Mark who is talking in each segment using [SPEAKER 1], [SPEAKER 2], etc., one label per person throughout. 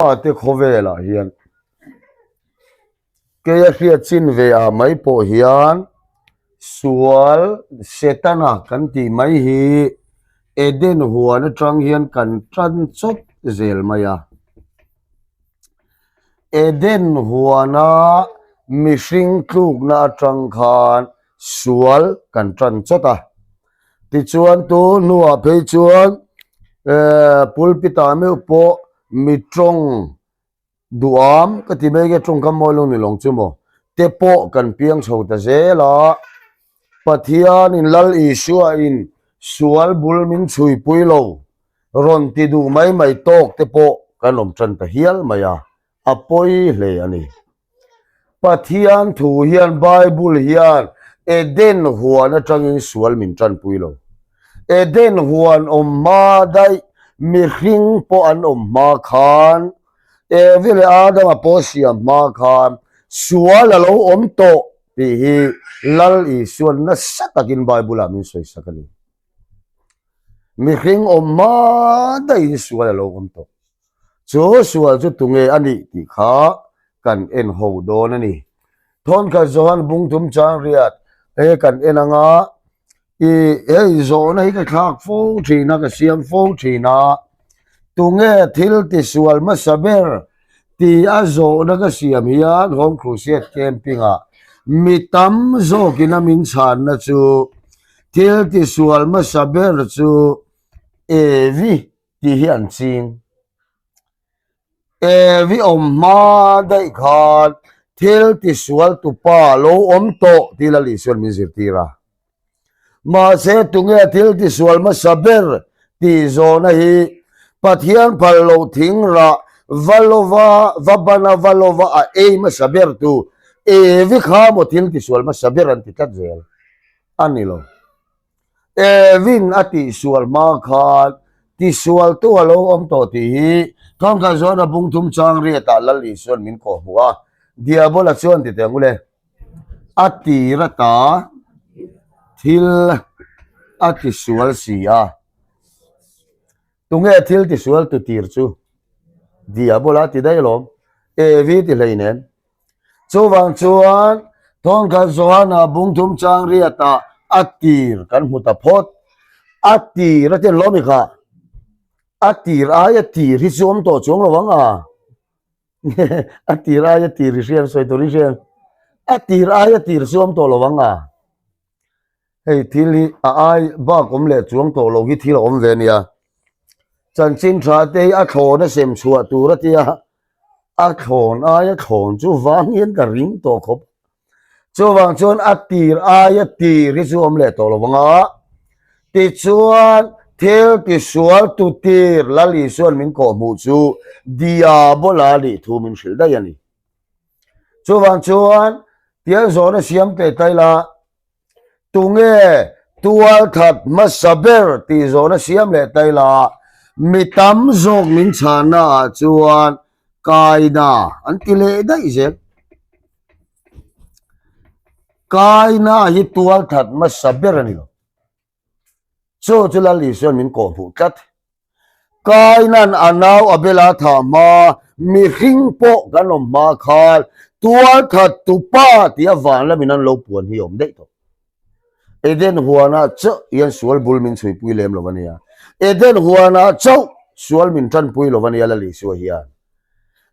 [SPEAKER 1] Fate khawvelah hian keia hriat chin ve ah mai pawh hian sual Setana kan tih mai hi Eden huan atang hian kan tan chawp zel mai a. Eden huana mihring tlukna atang khan sual kan tan chawt a. Tichuan tun hnuah phei chuan ehh pulpit-ah meuh pawh mi tawng duham ka ti mai nge tawngkam mawi lo ni lawng chu maw te pawh kan piang chho ta zel a, Pathianin Lal Isua-in sual bul min chhuipui lo rawn ti duh mai mai tawk te pawh kan awm tan ta hial mai a, a pawi hle a ni. Pathian thu hian Bible hian Eden huan atangin sual min tanpui lo. Eden huan awm hma daih mihring pawh an awm hma khan Evi leh Adama pawh siam hma khan sual a lo awm tawh tih hi Lal Isuan nasa takin Bible ah min sawisak a ni. Mihring awm hma daihin sual a lo awm tawh. Chu sual chu tunge a nih tih kha kan en ho dawn a ni. Thawnkhat Johan Bungthum Changriat he kan en anga i hei zawhna hi ka thlak fo thin a, ka siam fo thin a, tunge thil tisual hmasa ber ti a zawhna ka siam hian Home Crusade Camping ah mi tam zawkin a min chhanna chu thil tisual hmasa ber chu Evi tih hi an ching. Evi awm hma daih khan thil tisual tupa lo awm tawh tih Lal Isuan min zirtir a. Mahse tunge thil tisual hmasa ber tih zawhna hi Pathian phal loh thing rah va lova va bana va lova a ei hmasa ber tu Evi kha maw thil tisual hmasa ber an ti tlat zel a ni lo. Evin a tihsual hma khan tisualtu a lo awm tawh tih hi Thawngkhat Zawna bungthum chang riatah Lal Isuan min kawh hmuh a, Diabola chuan ti teh ang ule, a tir ata thil a tisual si a. Tunge thil tisual tu tir chu? Diabola ti daih alawm, Evi ti hleinem. Chuvang chuan Thawngkhat Johana bungthum chang riatah a tir kan hmu ta phawt. A tir a ti an lawm i kha. A tir aia tir hi chu awm tawh chuang lo ang a. A tir aia tir i hriat sawi tur i hriat. A tir aia tir chu awm tawh lo ang a. Hei thil hi a ai bak awm leh chuang tawh lo hi thil a awm ve a nia. Chanchin tha te hi a thlawn a sem chhuah tur a tia a thlawn aia thlawn chu vang hian ka ring tawh khawp. Chuvang chuan a tir aia tir hi chu awm leh tawh lo vang a. Tichuan thil tisual tu tir Lal Isuan min kawhhmuh chu Diabola nih thu min hrilh daih a ni. Chuvang chuan tiang zawhna siam teh ta ila tunge tual that hmasa ber tih zawhna siam leh ta ila mi tam zawk min chhanna ah chuan kaina an ti leh daih zel. Kaina hi tual that hmasa ber a ni lo. Chu chu Lal Isuan min kawhhmuh tlat. Kainan a nau Abela thah hma, mihring pawh kan awm hma khan tual that tupa tia van lamin an lo puan hi a awm daih tawh. Eden huanah chauh hian sual bul min chhuipui lem lo a nia. Eden huanah chauh sual min tanpui lo a nia Lal Isua hian.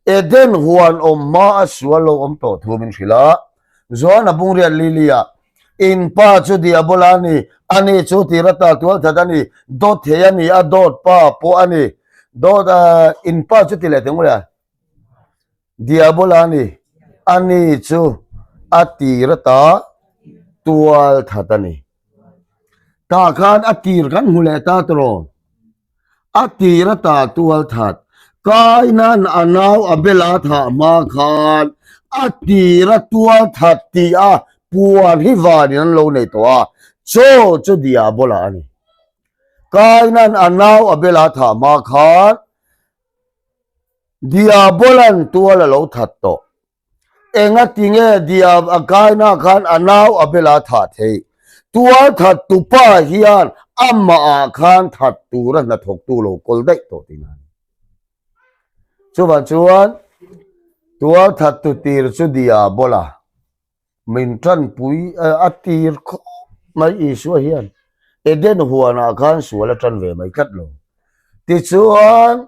[SPEAKER 1] Eden huan awm hma a sual lo awm tawh thu min hrilh a. Joana Bungriat Lily-ah In pa chu Diabola a ni, ani chu tirata tualthat a ni, dawt thei a ni, a dawt pa pawh a ni. Dawt a, in pa chu ti leh teh ngawih a, Diabola a ni, ani chu a tirata tualthat a ni. Tah khan a tir kan hmu leh ta tawh. A tir ata tual that. Kainan a nau Abela thah hma khan a tir a tual that tih a puan hi vanin an lo nei tawh a, chaw chu Diabola a ni. Kainan a nau Abela thah hma khan Diabolan tual a lo that tawh. Engati nge Diab a kaina khan a nau Abel a thah theih? Tual that tupa hian amah ah khan that tura hnathawktu lo kawl daih tawh tih na a ni. Chuvang chuan tualthattu tir chu Diabola min tanpui a tir khawp mai Isua hian Eden huanah khan sual a tan ve mai tlat lo. Tichuan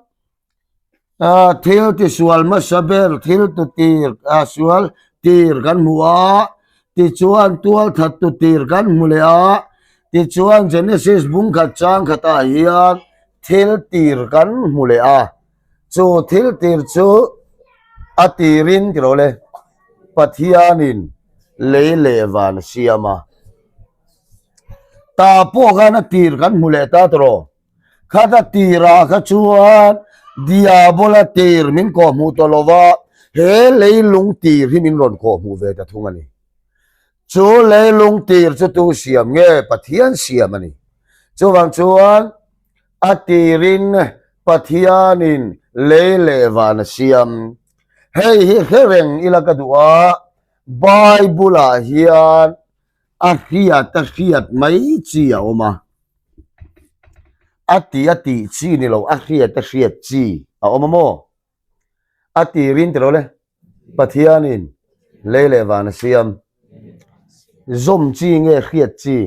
[SPEAKER 1] thil tisual hmasa ber thil tu tir sual tir kan hmu a, tichuan tualthattu tir kan hmu leh a, tichuan Genesis bung khat chang khatah hian thil tir kan hmu leh a. Chu thil tir chu a tirin ti lo le, Pathianin lei leh van a siam a. Tah pawh khan a tir kan hmu leh ta tawh. Khat a tirah kha chuan Diabola tir min kawhhmuh tawh lo va, he leilung tir hi min rawn kawhhmuh ve ta thung a ni. Chu leilung tir chu tu siam nge? Pathian siam a ni. Chuvang chuan a tirin Pathianin lei leh van a siam. Hei hi hre reng ila ka duh a, Bible-ah hian a hriat a hriat mai chi a awm a, a tih a tih chi ni lo, a hriat a hriat chi a awm a maw? A tirin ti lo le, Pathianin lei leh van a siam. Zawm chi nge hriat chi?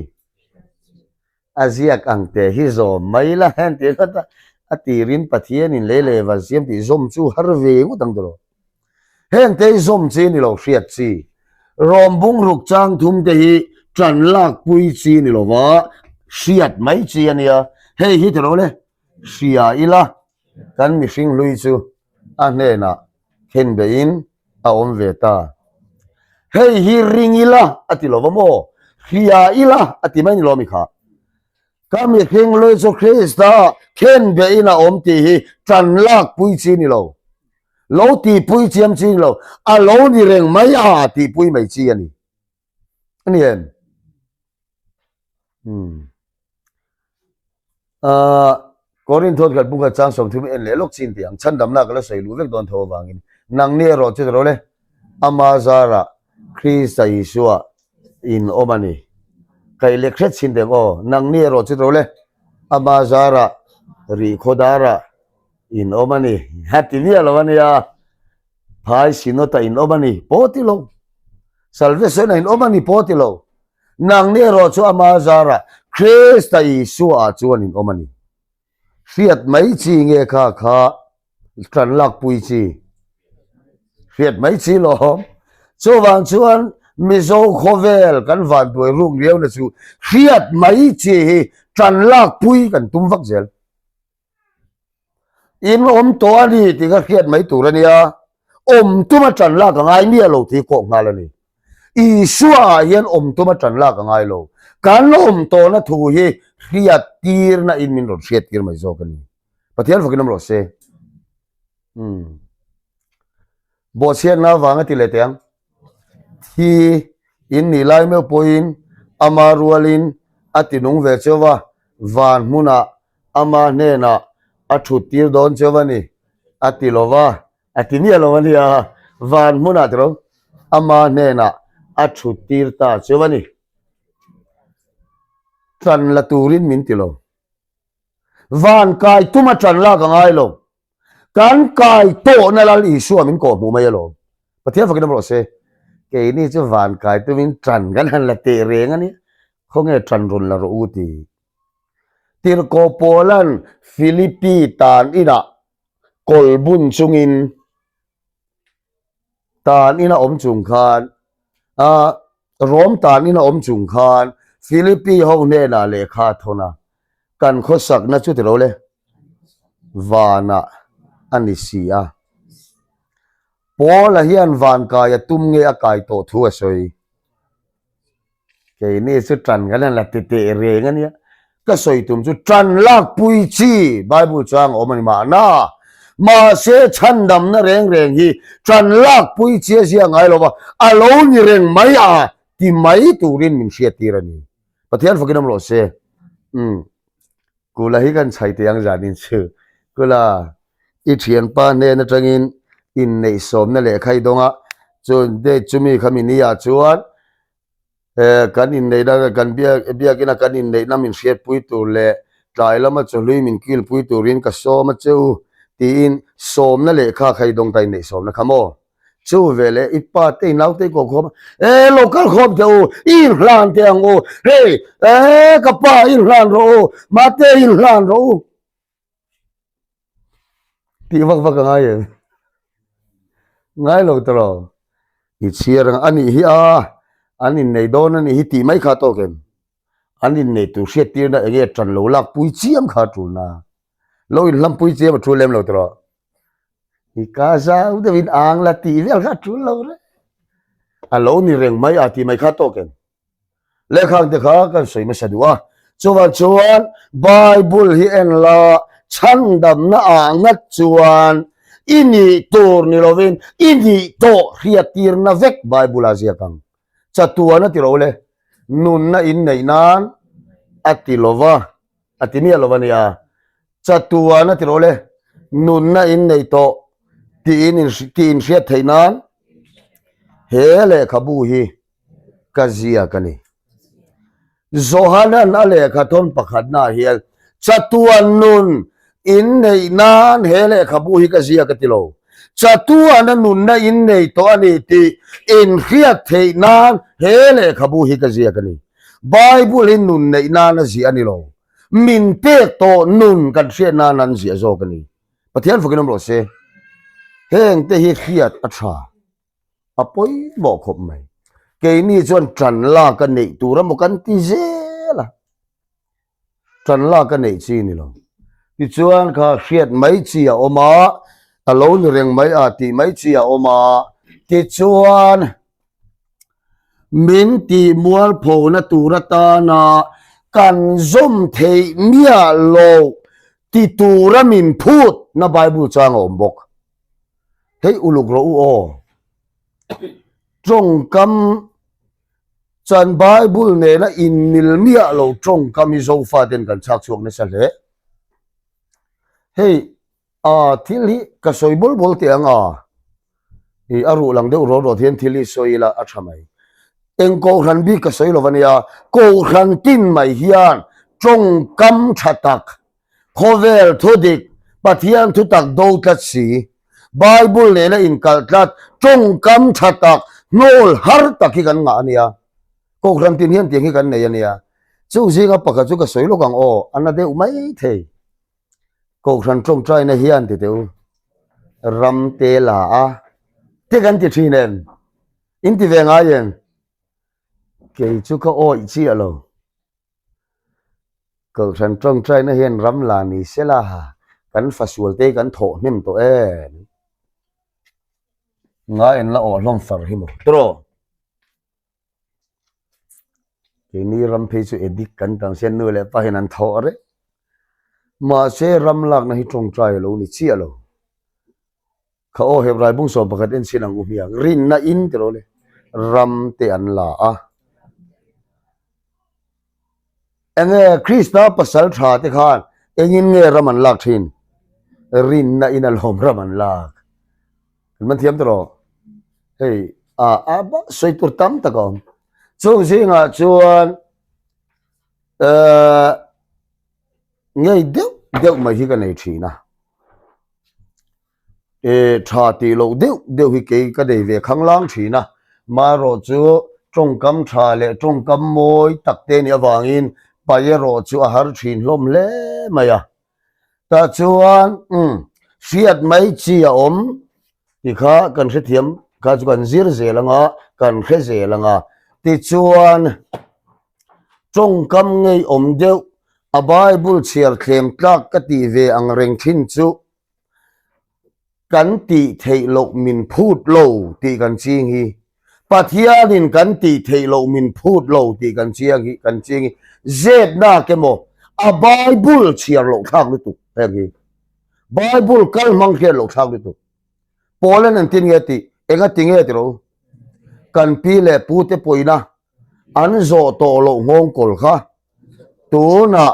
[SPEAKER 1] A ziak ang teh hi zawm mai la hian tih ngawt a, a tirin Pathianin lei leh van siam tih zawm chu har ve ngawt ang tawh. Heng te hi zawm chi ni lo hriat chi. Rawm bung ruk chang thum te hi tan lak pui chi ni lo va, hriat mai chi a nia. Hei hi tilo le, hria ila kan mihring hlui chu a hnenah khenbeihin a awm ve ta. Hei hi ring ila a ti lo va maw? Hria ila a ti mai ni lo mi kha. Ka mihring hlui chu Krista khenbeihin a awm tih hi tan lak pui chi ni lo. Lo tihpui chiam chi ni lo. A lo ni reng mai a tihpui mai chi a ni. A ni em? Hmm. Uh, Korinth kal bung khat chang 30 en leh lawk chin tih ang chhandamna ka la sawi luh vek dawn tho avangin nangni erawh chu rawh le ama zara Krista Isua in awm a ni kaih leh hret chin teh ang aw nangni erawh chu rawh le ama zara rih khawdara in awm a ni ha ti miah lo a nia phai sinawta in awm a ni pawh ti lo salvation a in awm a ni pawh ti lo Nangni erawh chu ama zarah Krista Isua-ah chuan in awm a ni. Hriat mai chi nge kha kha tan lakpui chi? Hriat mai chi lawm. Chuvang chuan Mizo khawvel kan vanduai ruk riauna chu hriat mai chi hi tan lakpui kan tum vak zel. In awm tawh a ni tih kha hriat mai tur a nia, awm tuma ṭan lak a ngai miah lo tih kawh nghal a ni. Isua ah hian awm tuma ṭan lak a ngai lo. Kan awm tawhna thu hi hriat tirna in min rawn hriat tir mai zawk a ni. Pathian fakin awm rawh se. Umm. Bawhchhiatna avanga ti leh teh ang. Thi in nih lai meuh pawhin ama rualin a ti nung ve cheu va, van hmunah ama hnenah a thut tir dawn cheu a ni, a ti lo va, a ti miah lo a nia, van hmunah tiro ama hnenah a thut tir ta cheu a ni. Tlan la turin min ti lo. Van kai tuma tlan lak a ngai lo. Kan kai tawhna Lal Isua min kawh hmuh mai alawm. Pathian fakin awm rawh se. Keini chu van kai tumin ṭan kan han la teh reng a nia. Khawnge ṭan rawn la rawh u ti. Tirhkoh Paula'n Philippi tan inah kawl bun chungin tan ina awm chung khan a Rom tan ina awm chung khan Philippi ho hnenah lehkha a thawn a, kan khawsakna chu tilo le vanah a ni si a. Paula hian van kai a tum nge a kai tawh thu a sawi. Keini chu ṭan kan han la ti teh reng a nia. Ka sawi tum chu ṭan lakpui chi Bible chang a awm a ni mahna. Mahse chhandamna reng reng hi ṭan lakpui chi a zia ngai lo va, a lo ni reng mai a ti mai turin min hriattir a ni. Pathian fakin awm rawh se. Umm. Kula hi kan chhai teh ang zanin chu. Kula, i thianpa hnen atangin inneih sawmna lehkha i dawng a, chu date chumi kha mi ni ah chuan eh kan inneihna kan biak biakina kan inneihna min hriatpui tur leh tlai lama chawhlui min kilpui turin ka sawm a che u. tiin sawmna lehkha kha i dawng ta inneih sawmna kha maw? Chu veleh i pa te i naute i kawh khawm a, E lo kal khawm teh u, i inhlan teh ang u, hei e ka pa inhlan rawh u, mate inhlan rawh u tih vak vak a ngai em? Ngai lo tawh I chhiar ang a nih hi a, an innei dawn a nih hi tih mai kha tawk em? An innei tur hriattirna eng nge ṭan lo lak pui chiam kha a ṭulna? Lo inhlampui chiam a ṭul lem lo tawh. I ka zau deuhin ang la tih vel kha a ṭul lo reng. A lo ni reng mai a tih mai kha tawk em? Lehkhang te kha kan sawi hmasa duh a. Chuvang chuan Bible hi en la chhandamna ah ngat chuan i nih tur ni lovin i nih tawh hriattirna vek Bible ah ziak ang. Chatuan a ti ro le. Nunna in neih nan a ti lova. A ti miah lo a nia. Chatuan a ti rawh le, nunna in nei tawh tiin tih in hriat theih nan he lehkhabu hi ka ziak a ni. Johanan a lehkha thawn pakhatnaah hian chatuan nun in neih nan he lehkhabu hi ka ziak a ti lo. Chatuana nunna in nei tawh a ni tih in hriat theih nan he lehkhabu hi ka ziak a ni. Bible hi nun neih nan a ziah a ni lo. Min pek tawh nun kan hriat nan an ziah zawk a ni. Pathian fakin awm rawh se. Heng te hi hriat a tha. A pawimawh khawp mai. Keini chuan tan lak a neih tur emaw kan ti zel a. Tan lak a neih chi ni lo. Tichuan kha hriat mai chi a awm a, a lo ni reng mai a tih mai chi a awm a. Tichuan. Min tih mualphona tur atana kan zawm theih miah loh ti tura min phut na Bible chang a awm bawk. Hei uluk rawh u aw. Tawngkam chuan Bible nena inmil miah lo tawngkam hi Zofaten kan chhak chhuak nasa hle. Hei A thil hi ka sawi bawl bawl teh ang a, i a ruh lang deuh rawt rawt hian thil hi sawi ila a tha mai. Eng kohhran bik ka sawi lo ania, kohhran tin mai hian tawngkam tha tak, khawvel thu dik, Pathian thu tak do tlat si, Bible nena inkalh tlat tawngkam tha tak, hnawl har tak hi kan ngah ania. Kohhran tin hian tiang hi kan nei ania. Chung zinga pakhat chu ka sawi lawk ang aw, a na deuh mai thei. Kohhran tawngtaina hian ti teh u, ram te la a te kan ti thin em? In ti ve ngai em? Kei chu ka awih chiah lo. Kohhran tawngtaina hian ram la ni se la, kan fasual te kan thawh hnem tawh em? Ngai an la awh hlawm far hi maw? Tawh. Keini ram phei chu addict kan tam sia nu leh pa hian an thawh reng. Mahse ram lakna hi tawngtai a lo ni chiah lo. Kha aw Hebrai bungsawm pakhat en chhin ang u hmiang rinna in ti rawh le ram te an la a. Enge Krista pasal tha te khan engin nge ram an lak thin? Rinna in alawm ram an lak. Kan man thiam tawh hei a a sawi tur tam tak a awm. Chung zingah chuan eh ngei deuh deuh mai hi ka nei thin a. Eh tha tih loh deuh deuh hi kei ka nei ve khanglang thin a. Marawh chu tawngkam tha leh tawngkam mawi tak te nih avangin pai erawh chu a har thin hlawm hle mai a. Tah chuan umm hriat mai chi a awm tih kha kan hrethiam kha chu kan zir zel ang a, kan hre zel ang a. Tichuan tawngkam ngeiawm deuh a Bible chhiar thlem tlak ka tih ve ang reng thin chu Kan tih theih loh min phut lo tih kan ching hi. Pathianin kan tih theih loh min phut lo tih kan chiang hi kan ching hi. Zetnak emaw a Bible chhiar loh thlak lutuk heng hi. Bible kal hmang hriat loh thlak lutuk. Paul-an engtin nge tih? Enga ti nge ti ro? Kan pi leh pu te pawina an zawh tawh loh nghawngkawl kha tunah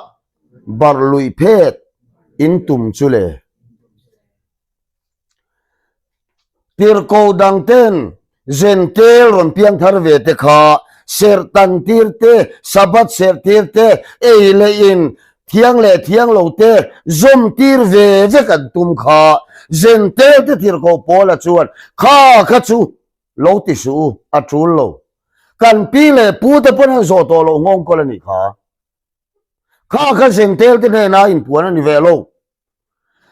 [SPEAKER 1] Barh luih phet in tum chu le. Tirhkoh dang ten Zentel rawn piang thar ve te kha serh tan tir te, Sabbath serh tir te, ei leh in. Thiang leh thiang lo te zawm tir ve vek an tum kha. Zentel te tirhkoh Paula chuan, Kha kha chu lo ti suh u, a tul lo. Kan pi leh pu te pawn an zawh tawh loh nghawng kawl a nih kha. Kha kha Zentel te hnena inpuan a ni ve lo.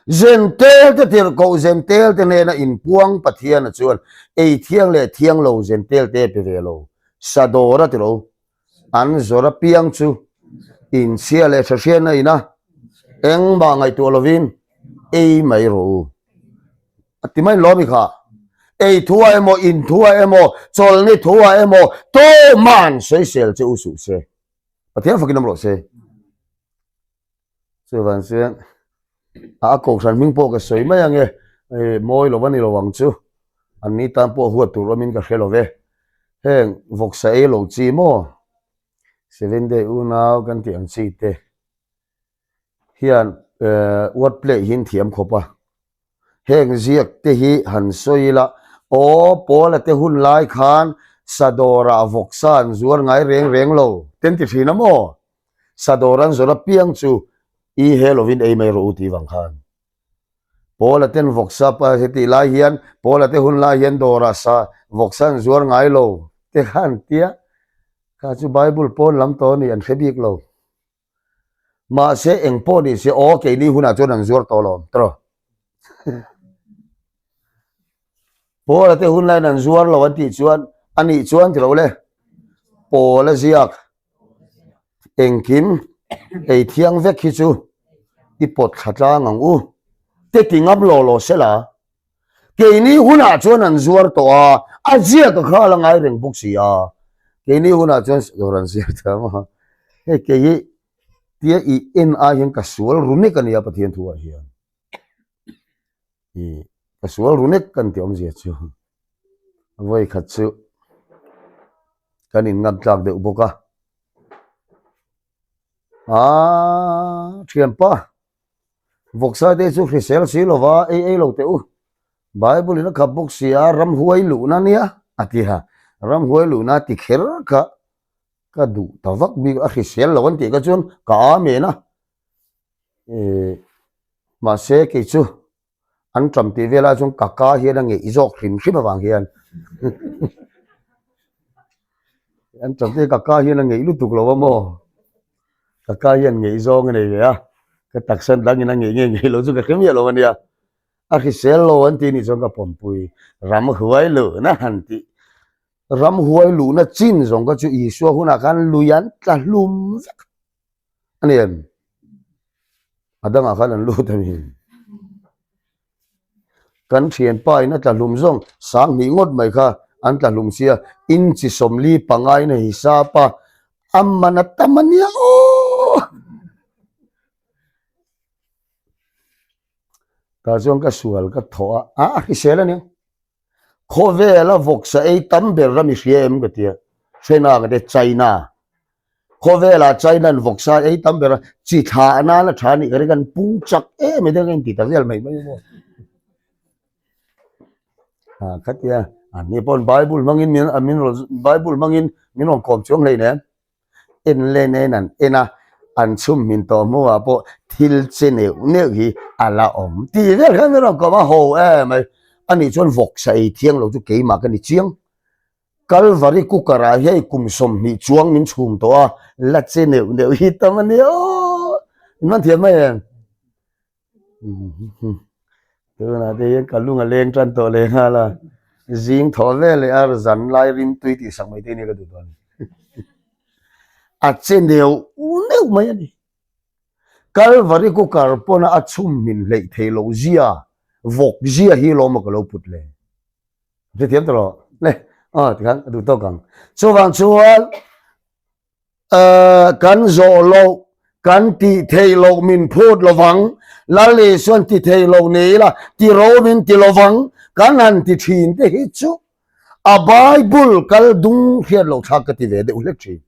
[SPEAKER 1] Zentel te tirhkoh Zentel te hnena inpuang Pathiana chuan ei thiang leh thiang lo Zentel te pe ve lo. Sadawr a ti lo. An zawr apiang chu inchhia leh hrehriatna ina engmah ngaihtuah lovin ei mai rawh u. A ti mai lawm i kha. Ei thuah emaw, in thuah emaw, chawlhni thuah emaw tawhman sawisel che u suh se. Pathian fakin awm rawh se. Chuvang chuan a kohhran hming pawh ka sawi mai ange, mawi lo a ni lo ang chu, an ni tan pawh huat tur awmin ka hre lo ve. Heng vawksa ei lo chi maw, Seven Day unau kan tih ang chi te hian word play hi an thiam khawp a. Heng ziak te hi han sawi ila, aw Paula te hun lai khan Sadawrah vawksa an zuar ngai reng reng lo, te an ti thin a maw? Sadawr an zawrh apiang chu i he lovin ei mai rawh u tih vang khan. Paula ten vawksa hetih lai hian Paula te hun lai hian dawrah sa vawksa an zuar ngai lo te kha an tia, kha chu Bible pawn lam tawh a ni an hre bik lo. Mahse eng pawh ni se aw keini hunah chuan an zuar tawh lo awm tawh. Paula te hun laiin an zuar lo an tih chuan a nih chuan ti lo le Paula ziak engkim ei thiang vek hi chu i pawt thla tlang ang u te ti ngam lo lo sela keini hunah chuan an zuar tawh a a ziak a kha a la ngai reng bawk si a keini hunah chuan dawr an ziak thiam a hei kei hi tia i en ai hian ka sual ru nek a nia Pathian thu ah hian. I ka sual ru nek kan tih awmzia chu vawi khat chu kan in ngam tlak deuh bawk a aaa thianpa vawksa te chu hrisel si lova ei ei lo teh u bible in a khap bawk si a ramhuai luhna nia a ti a ramhuai luhna ti kher kha ka duh ta vak bik a hrisel lo an tih kha chuan ka amen a. Mahse kei chu an ṭam tih velah chuan ka ka hian a ngeih zawk hrim hrim avang hian an ṭam te ka ka hian a ngeih lutuk lo a maw ka ka hian ngeih zawng a nei ve a ka taksa dangin a ngeih nge ngeih lo chu ka hre miah lo a nia a hrisel lo an tih nih chuan ka pawmpui ram huai luhna han tih ram huai luhna chin zawng kha chu Isua hunah khan lui an tla hlum vek. A ni em? A dangah khan an lut a ni. Kan thianpa in a tla hlum zawng 2000 ngawt mai kha an tla hlum sia inchi 45 in a hisap a, a man a tam a nia aw! Tah chuan ka sual ka thawh a, a hrisel a nia. Khawvela vawksa ei tam ber ram i hria em ka ti a, Hrena ka ti a, China. Khawvelah China an vawksa ei tam ber a, chi thla a nana tha anih ka ring an pung chak em em a inti ta vel mai mai maw. Ha khatia an ni paw'n Bible hmangin min min rawn Bible hmangin min rawn kawm chuang hleinem. En len en an en a, an chhum hmin tawh hmuhah pawh thil che neuh neuh hi a la awm tih vel khan erawh ka va ho em mai. Ani chuan vawksa ei thiang lo chu keimah ka ni chiang. Kalvari cooker ah hian kum 20 chuang min chhum tawh a, la che neuh neuh hi tam a nia aw. In man thiam mai em? Tunah te hian ka lung a leng tan tawh leh nghal a, zing thaw vel leh a zan lai rim tui tih sak mai te hi nia ka duh dawn. A che neuh neuh mai a ni. Kalvari cooker pawna a chhum hmin hleih theih loh zia, vawk zia hi lawm a ka lo put le. Hrethiam ta rawh. Le, aw tikhan a duh tawk ang. Chuvang chuan Kan zawh loh, kan tih theih loh min phut lovang, Lal Isuan ti thei lo ni ila, ti ro min ti lovang, kan han ti thin te hi chu a Bible kal dung hriat loh thlak ka ti ve deuh hlek thin.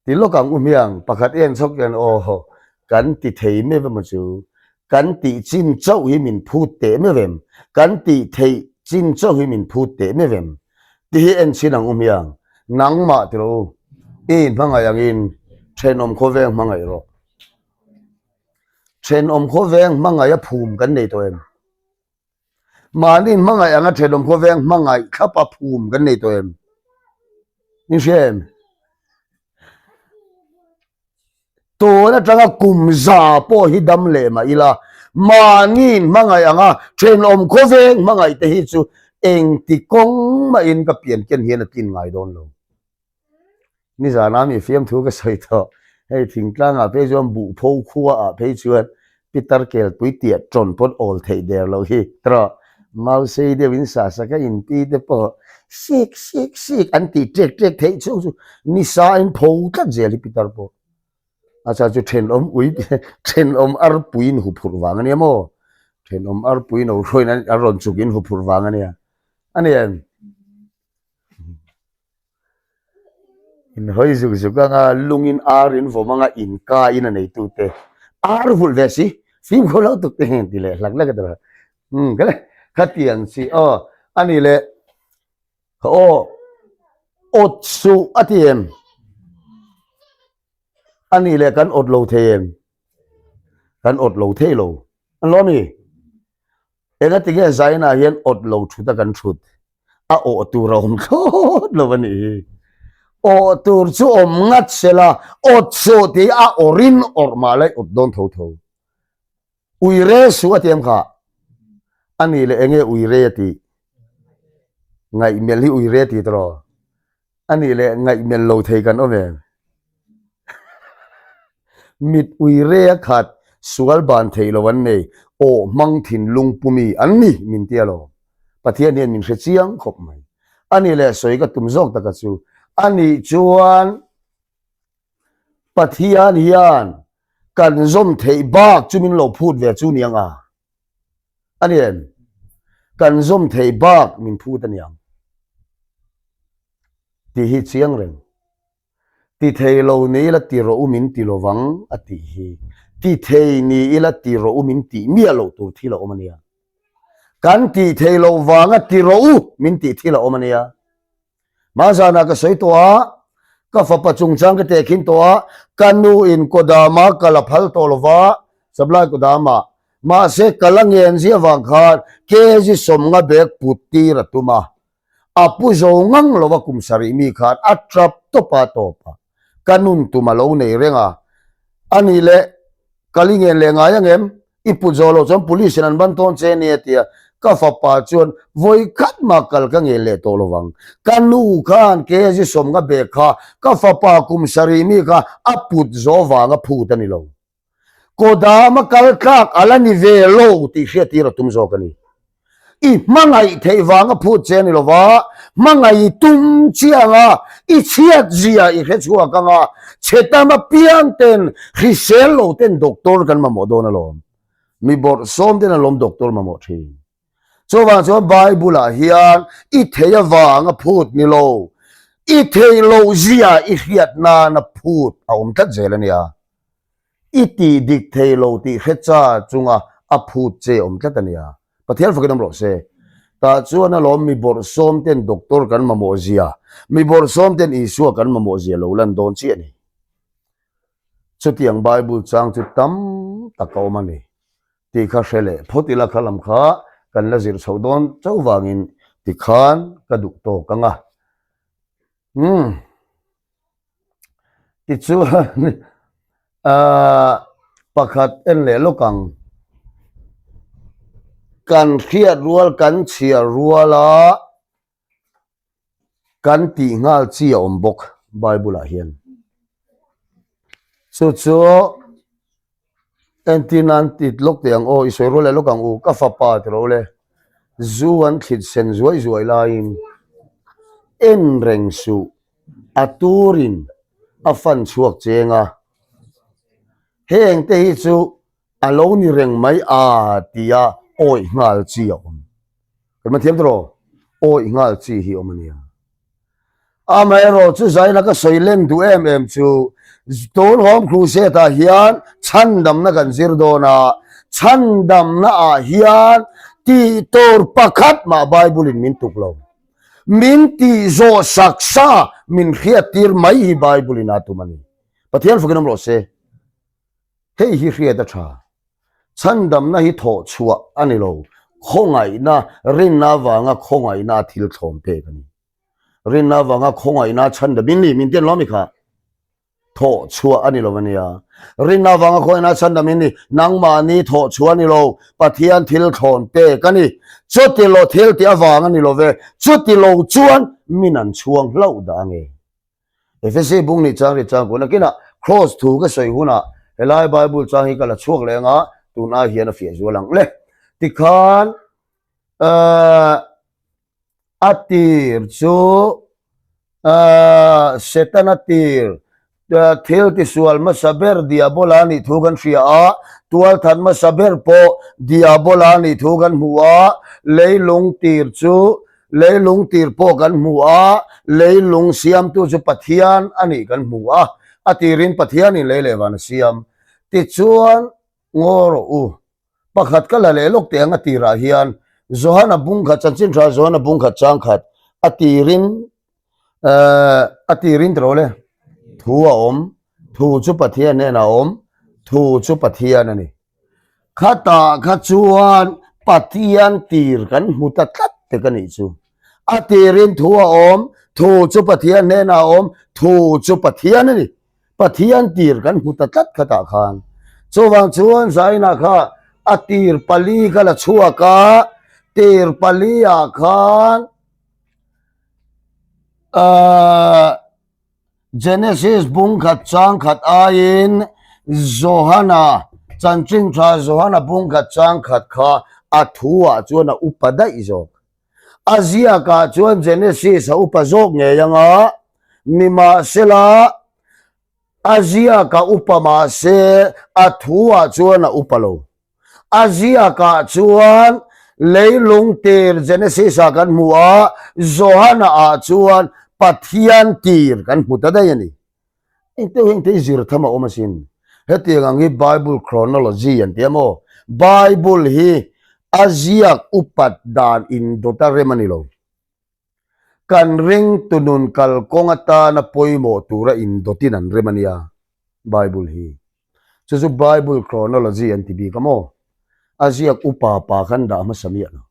[SPEAKER 1] Ti lawk ang u hmiang, pakhat en chhawk hian aw kan ti thei meuh emaw chu, kan tih chin chauh hi min phut teh meuh em, kan tih theih chin chauh hi min phut teh meuh em. Ti hi en chhin ang u hmiang, nangmah ti rawh u, i inhmangaih angin Thenawm khawveng hmangaih rawh. Thenawm khawveng hmangaih a phum kan nei tawh em? Mahni hmangaih anga thenawm khawveng hmangaih thlap a phum kan nei tawh em? Min hria em? Tun atanga kum za pawh hi dam leh mah ila, mahni hmangaih anga thenawm khawveng hmangaih te hi chu engti kawng mahin ka pian ken hian a tlin ngai dawn lo. Nizana mi fiamthu ka sawi tawh, hei thingtlangah phei chuan buhpho khuaah phei chuan Pitar kelpui tiah tawn pawn awl theih der loh hi tawh. Mausei deuh in sa sak a inti te pawh sik sik sik an tih ṭek ṭek theih chhung chu nisa in pho tlat zel hi pitar pawh. A chhan chu thenawm ui thenawm arpui in huphurh vang a nia maw? Thenawm arpui no hruaiin an rawn chuk in huphurh vang a nia. A ni em? In hawi zuk zuk anga lungin ar in vawm anga in ka in a neitu te ar vulh ve si fimkhur lo tuk te hian ti leh hlak hlak a tawh umm ka le khatiang chi aw a ni leh ka aw awt suh a ti em a ni leh kan awt lo thei em kan awt lo thei lo an lo a mi. Engati nge Zaina hian awt lo thut a kan thut? A awh tur a awm thlawt lo a nih hi. Awh tur chu awm ngat se la, awt suh tih a awrin awrh mah la i awt dawn tho tho. Uire suh a ti em kha? A nih leh enge uire a tih? Ngaihmelh hi uire a ti tawh. A nih leh ngaihmelh lo thei kan awm em? Mit ui re a khat, sual ban theih lo an nei, aw hmang thinlung pumi an ni min tia lo. Pathian hian min hre chiang khawp mai. A nih leh sawi ka tum zawk taka chu, a nih chuan Pathian hian kan zawm theih bak chu min lo phut ve chu niang a? A ni em? Kan zawm theih bak min phut a niang tih hi chiang reng. Ti thei lo ni ila ti rawh u min ti lo vang a tih hi. Ti thei ni ila ti rawh u min tih miah loh tur thil a awm a nia. Kan tih thei loh vanga ti rawh u min tih thil a awm a nia. Hmanzanah ka sawi tawh a, ka fapa chungchang ka tehkhin tawh a, ka nu in Kodama ka la phal tawh lo va, Supply Kodama, mahse ka la ngen zia vang khan kg 50 bag put tir a tum a, a pu zo ngang lo va kum sarih mi khan a tap tawp a tawp a, ka nun tum a lo nei reng a, a nih leh ka li ngen leh ngai ang em? I put zawh loh chuan police in an ban tawn che ania tia ka fapa chuan vawi khat mah kal ka ngel leh tawh lovang. Ka nu khan KZ 50 bag kha ka fapa kum sarih mi kha a put zawh vanga phut a ni lo. Kodama kal tlak a la ni ve lo tih hriattir a tum zawk a ni. I hmangaih theih vanga phut che a ni lova, hmangaih tum chiang a, i chhiat zia i hre chhuak ang a, chhe tam apiang ten hrisel lo ten doctor kan mamawh dawn alawm. Mi bawrh sawm ten alawm doctor mamawh thin. Chuvang chuan Bible ah hian i thei avanga phut ni lo, i theih loh zia i hriat nana phut a awm tlat zel a nia. I tih dik thei lo tih hre cha chunga a phut che awm tlat a nia. Pathian fakin awm rawh se. Tah chuan alawm mi bawrhsawm ten doctor kan mamawh zia, mi bawrhsawm ten Isua kan mamawh zia lo lan dawn chiah a ni. Chutiang Bible chang chu tam tak a awm a ni tih kha hre leh phawt ila kha lam kha kan la zir chhoh dawn chauh vangin tikhan ka duh tawk ang a. Umm. Tichuan ahh pakhat en leh lawk ang. Kan hriat rual kan chhiar ruala kan tih nghal chi a awm bawk Bible ah hian. Chu chu Entir nan tit lawk teh ang aw, i sawi rual leh lawk ang u, ka fapa ti rawh ule, zu an thlit sen zuai zuai laiin en reng suh, a turin a fan chhuak cheng a, heng te hi chu a lo ni reng mai a tia awih nghal chi a awm. Kan hmathiam tawh, awih nghal chi hi awm a nia. Amaherawh chu zaina ka sawi len duh em em chu tun Home Crusade ah hian chhandamna kan zir dawn a, chhandamna ah hian tih tur pakhat mah Bible in min tuk lo. Min tih zawh sak sa min hriattir mai hi Bible in a tum a ni. Pathian fakin awm rawh se. Hei hi hriat a tha. Chhandamna hi thawh chhuah a ni lo. Khawngaihna, rinna avanga khawngaihna a thil thlawm pek a ni. Rinna avanga khawngaihna chhandamin ni min tian lawm i kha. Thawh chhuah a ni lo a nia. Rinna avanga khawngaihna chhandamin ni nangmahni thawh chhuah a ni lo. Pathian thil thlawn pek a ni. Chuti lo thil tih avang a ni lo ve. Chuti lo chuan min an chhuang hlauh dah ange. Efesi bung nih chang ri chang kun nakinah Kraws thu ka sawi hunah helai Bible chang hi ka la chhuak leh anga tun ai hian a fiah zual ang le. Tikhan ahh a tir chu ahh Setana tir thil tisual hmasa ber Diabola nih thu kan hria a, tualthat hmasa ber pawh Diabola nih thu kan hmu a, leilung tir chu Leilung tir pawh kan hmu a, leilung siamtu chu Pathian a nih kan hmu a, a tirin Pathianin lei leh van a siam. Tichuan, ngaw rawh u. Pakhat ka la leh lawk teh ang a tirah hian Johana bung khat, chanchin tha Johana bung khat chang khat, a tirin, a tirin tiraw le, thu a awm, thu chu Pathian hnenah a awm, thu chu Pathian a ni. Khatah kha chuan Pathian tir kan hmu ta tlat tek a nih chu. A tirin thu a awm, thu chu Pathian hnenah a awm, thu chu Pathian a ni. Pathian tir kan hmu ta tlat khatah khan. Chuvang chuan Zaina kha a tir pali kha la chhuak a, tir pali ah khan ahh Genesis bung khat chang khat aiin Johana, chanchin tha Johana bung khat chang khat kha a thu ah chuan a upa daih zawk. A ziak ah chuan Genesis a upa zawk ngei anga, nimahsela a ziak a upa mahse a thu ah chuan a upa lo. A ziakah chuan leilung tir Genesis-ah kan hmu a, Johana-ah chuan Pathian tir kan hmu ta daih a ni. Engte engte hi zir tham a awm asin. Hetiang ang hi Bible chronology an ti a maw? Bible hi a ziak upat dan indawt a rem a ni lo. Kan ringtu nun kalkawng atana pawimawh tura indawtin an rem a nia, Bible hi. Chu chu Bible chronology an ti bik a maw? A ziak upa pa khan dah hmasa miah lo.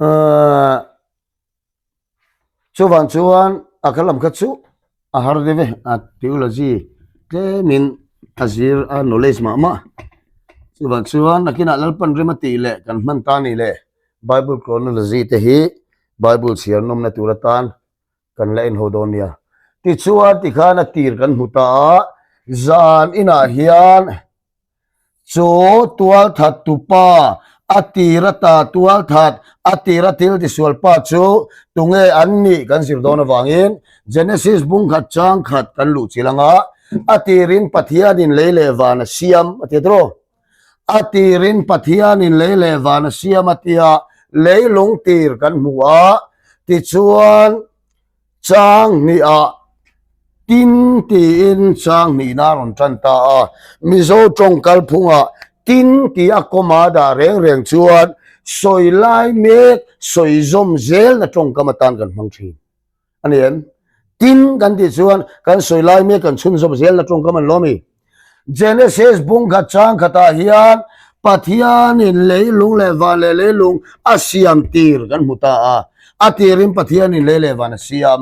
[SPEAKER 1] Ahh. Chuvang chuan a kha lam kha chu a har deuh e, a theology tlemin a zir a knowledge mah mah. Chuvang chuan nakinah Lalpan rem a tih leh kan hman ta ni leh Bible chronology te hi Bible chhiar nawmna tur atan kan la en ho dawn nia. Tichuan tikhan a tir kan hmu ta a, zan inah hian Chu tualthat tupa, a tir ata tualthat, a tir a thil tisual pa chu tunge an nih kan zir dawn avangin Genesis bung khat chang khat kan luh chil anga a tirin Pathianin lei leh van a siam a ti tawh. A tirin Pathianin lei leh van a siam a tia leilung tir kan hmu a, tichuan Chang hnihah tin tiin chang hnihna a rawn tan ta a, Mizo tawng kalphungah tin tih a kawma dah reng reng chuan sawi lai mek sawi zawm zelna tawngkam atan kan hmang thin a ni em? Tin kan tih chuan kan sawi lai mek kan chhunzawm zelna tawngkam an lawm i. Genesis bung khat chang khatah hian Pathianin leilung leh van leh leilung a siam tir kan hmu ta a, a tirin Pathianin lei leh van a siam.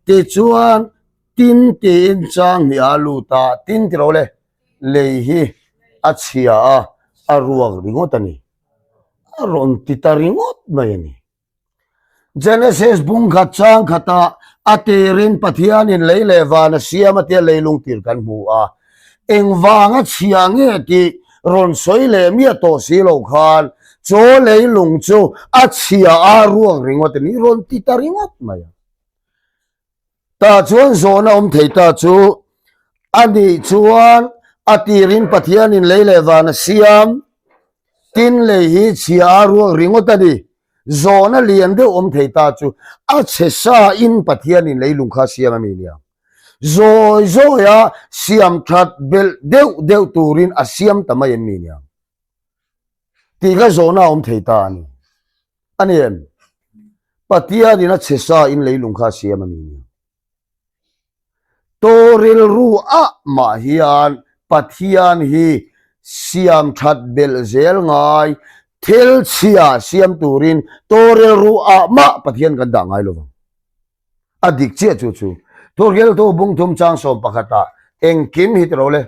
[SPEAKER 1] Tichuan, tin tiin chang hnih a lut a, tin ti lo le, lei hi a chhia a, a ruak ringawt a ni. A rawn ti ta ringawt mai a ni. Genesis bung khat chang khatah a tirin Pathianin lei leh van a siam a tia leilung tir kan hmu a. Engvanga chhia nge tih rawn sawi leh miah tawh si lo khan chaw leilung chu a chhia a ruak ringawt a ni rawn ti ta ringawt mai a. Tah chuan zawhna awm thei ta chu a nih chuan a tirin Pathianin lei leh van a siam, tin lei hi chhia a ruak ringawt a ni. Zawhna lian deuh awm thei ta chu a chhe sa in Pathianin leilung kha a siam a mi nia. Zawi zawi a siam that belh deuh deuh turin a siam ta mai em mi nia. Tih kha zawhna a awm thei ta a ni. A ni em? Pathianin a chhe sa in leilung kha a siam a ni nia. Tawh rilru ah mah hian Pathian hi siam that belh zel ngai, thil chhia siam turin tawh rilru ah mah Pathian kan dah ngai lovang. A dik chiah chu chu. Thurgeltu bungthum chang sawm pakhatah engkim hi tiro le.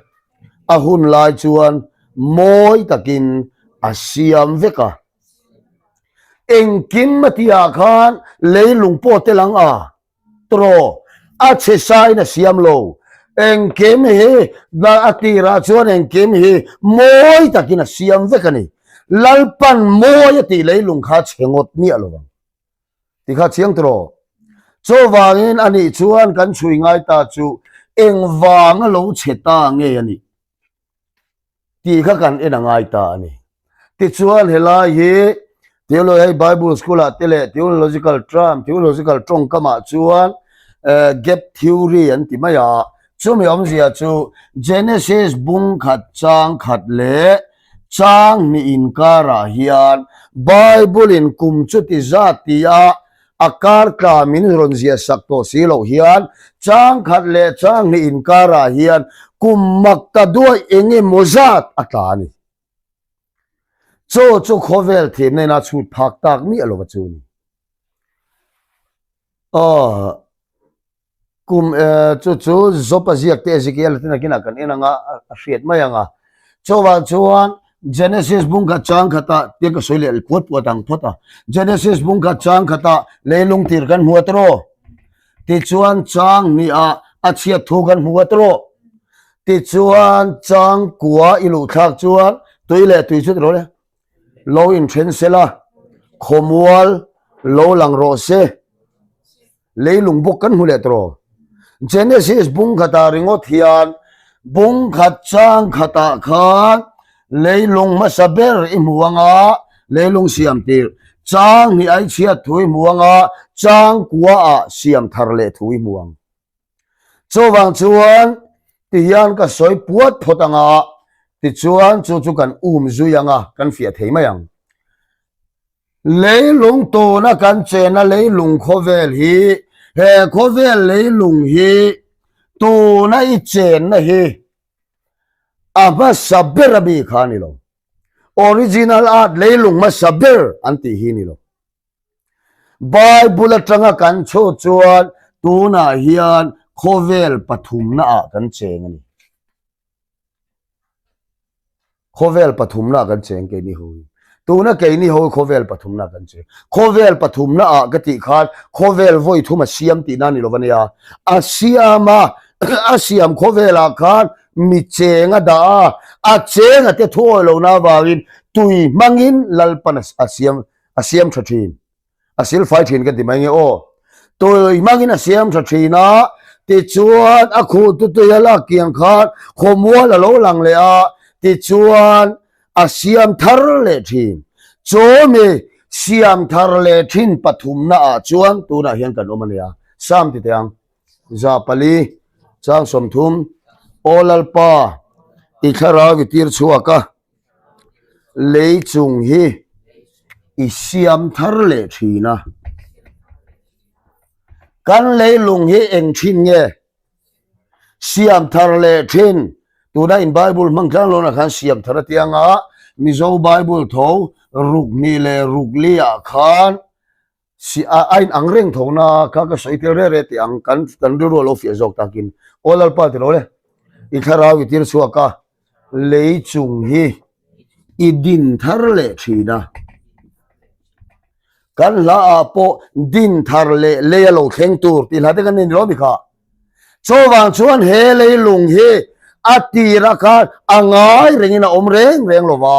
[SPEAKER 1] A hun lai chuan mawi takin a siam vek a. Engkim a tihah khan leilung pawh tel ang a tiraw? A chhe sain a siam lo. Engkim hi a tirah chuan engkim hi mawi takin a siam vek a ni. Lalpan mawi a tih leilung kha chhe ngawt miah lo ang. Ti kha chiang tiraw? Chuvangin a nih chuan kan chhui ngai ta chu engvang a lo chhe ta nge a nih tih kha kan en a ngai ta a ni. Tichuan helai hi Theology hei Bible School ah te leh Theological term, Theological tawngkamah chuan gap theory an ti mai a. Chumi awmzia chu Genesis bung khat chang khat leh Chang hnih inkarah hian Bible-in kum chuti zat tia a kar tla min rawn ziah sak tawh si loh hian chang khat leh chang hnih inkarah hian kum mak ta duaih eng emaw zat a tla a ni. Chaw chu khawvel thimna ina chhut phak tak miah lova chu a ni. Aw. Kum chu chu Job a ziak te Ezekiel a tin akinah kan en anga a hriat mai anga. Chuvang chuan Genesis bung khat chang khatah tiang ka sawi leh puat puat ang phawt a. Genesis bung khat chang khatah leilung tir kan hmu a tiraw? Tichuan chang hnih-ah a chhiat thu kan hmu a tiraw? Tichuan chang kua i luh thlak chuan tui leh tui chu tiraw le? Lo inthen sela, khawmual lo lang rawh se. Leilung bawk kan hmu leh tawh. Genesis bung khatah ringawt hian bung khat chang khatah khan leilung hmasa ber i hmu anga leilung siam tir chang hnih ai chhiat thu i hmu anga chang kua ah siam thar leh thu i hmu ang. Chuvang chuan tihian ka sawi puat phawt anga tichuan chu chu kan um zui anga kan fiah thei mai ang. Leilung tuna kan chena leilung khawvel hi, he khawvel leilung hi tuna i chenna hi a hmasa ber a mi kha a ni lo. Original art leilung hmasa ber an tih hi a ni lo. Bible atanga kan chhuh chuan tunah hian khawvel pathumna ah kan cheng a ni. Khawvel pathumna ah kan cheng keini ho hi. Tuna keini ho hi khawvel pathumna ah kan cheng. Khawvel pathumna ah ka tih khan khawvel vawi thum a siam tihna a ni lo va nia. A siam a, a siam khawvel ah khan mi cheng a dah a, a cheng a te thuawi lohna avangin tui hmangin Lalpan a siam a siam tha thin. A silfai thin ka ti mai nge aw. Tui hmangin a siam tha thin a, tichuan a khuh tu tui a lak kiang khan khawmual a lo lang leh a, tichuan a siam thar leh thin. Chu mi siam thar leh thin pathumna ah chuan tunah hian kan awm a nia. Sam ti teh ang. 400 chang 30 Aw Lalpa, i thlarau i tir chhuak a. Lei chung hi i siam thar leh thin a. Kan leilung hi eng thin nge? Siam thar leh thin. Tuna in Bible hmang tlang lohna khan siam thar a tiang a, Mizo Bible tho ruk hnih leh ruk li ah khan Si a a in ang reng tho na kha ka sawi tel reh reh tih ang kan kan rilru a lo fiah zawk takin aw Lalpa ti lo le i thlarau i tir chhuak a lei chung hi i din thar leh thin a kan hla ah pawh din thar leh lei a lo thleng tur tih hla te kan nei ni lo mi kha. Chuvang chuan he leilung hi a tira khan a ngai rengin a awm reng reng lo va,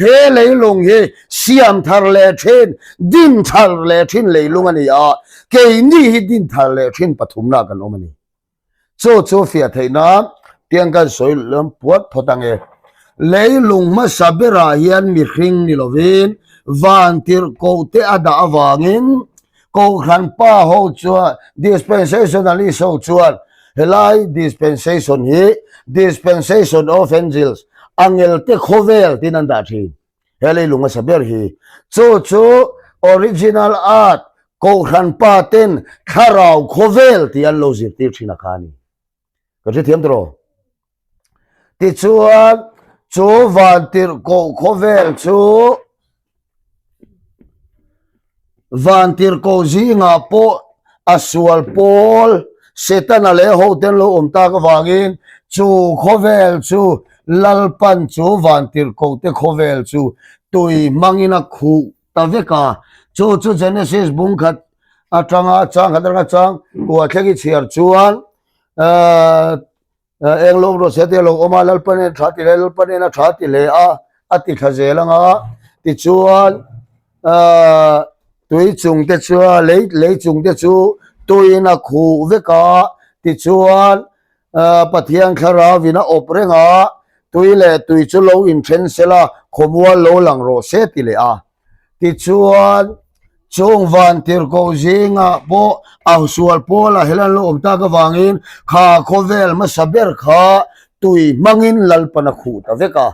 [SPEAKER 1] he leilung hi siam thar leh thin, din thar leh thin leilung a ni a, keini hi din thar leh thin pathumna kan awm a ni. Chu chu fiah theih nan tiang kan sawi lawm puat phawt ang e. Leilung hmasa berah hian mihring ni lovin vantirhkoh te a dah avangin Kohhran pa ho chuan dispensationalist ho chuan helai dispensation hi dispensation of angels angel te khawvel tiin an dah thin. He leilung hmasa ber hi chu chu original art Kohhran pa ten thlarau khawvel tih an lo zirtir thin a kha a ni. Kan hrethiam tawh. Tichuan, chu vantirhkoh khawvel chu vantirhkoh zingah pawh a sual pawl Setana leh hote an lo awm tak avangin chu khawvel chu Lalpan chu vantirhkohte khawvel chu tui hmangin a khuh ta vek a. Chu chu Genesis bung khat atanga chang khat atanga chang kua thleng i chhiar chuan Eng lawm rawh se te a lo awm a, Lalpa nen tha ti hle, Lalpa nen a tha ti hle a, a ti thla zel ang a. Tichuan tui chung te chu lei lei chung te chu tuiin a khuh vek a, tichuan Pathian thlarau in a awp reng a, tui leh tui chu lo inthen sela khawmual lo lang rawh se ti leh a. Tichuan, chung vantirhkoh zingah pawh a sual pawlah hel an lo awm tak avangin kha khawvel hmasa ber kha tui hmangin Lalpan a khuh ta vek a.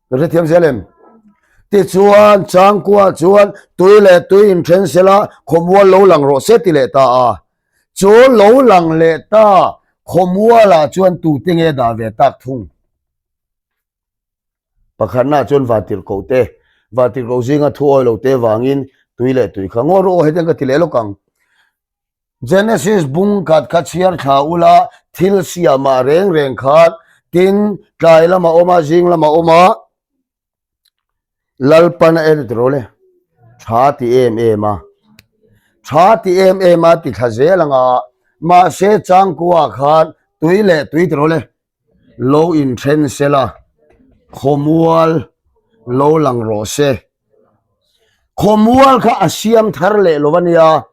[SPEAKER 1] Ka hrethiam zel em? Tichuan, changkua chuan tui leh tui inthen sela khawmual lo lang rawh se ti leh ta a. Chu lo lang leh ta khawmualah chuan tute nge dah ve tak thung? Pakhatnaah chuan vantirhkoh te, vantirhkoh zinga thu awi lo te vangin tui leh tui kha ngaw rawh aw hetiang ka ti leh lawk ang. Genesis bung khat kha chhiar thla ula thil siamah reng reng khan tin tlai lama awm a zing lama awm a Lalpan a en tiraw le tha ti em em a tha ti em em a ti thla zel ang a mahse changkua khan tui leh tui tiraw le Lo inthen sela, khawmual lo lang rawh se. Khawmual kha a siam thar leh lo a nia,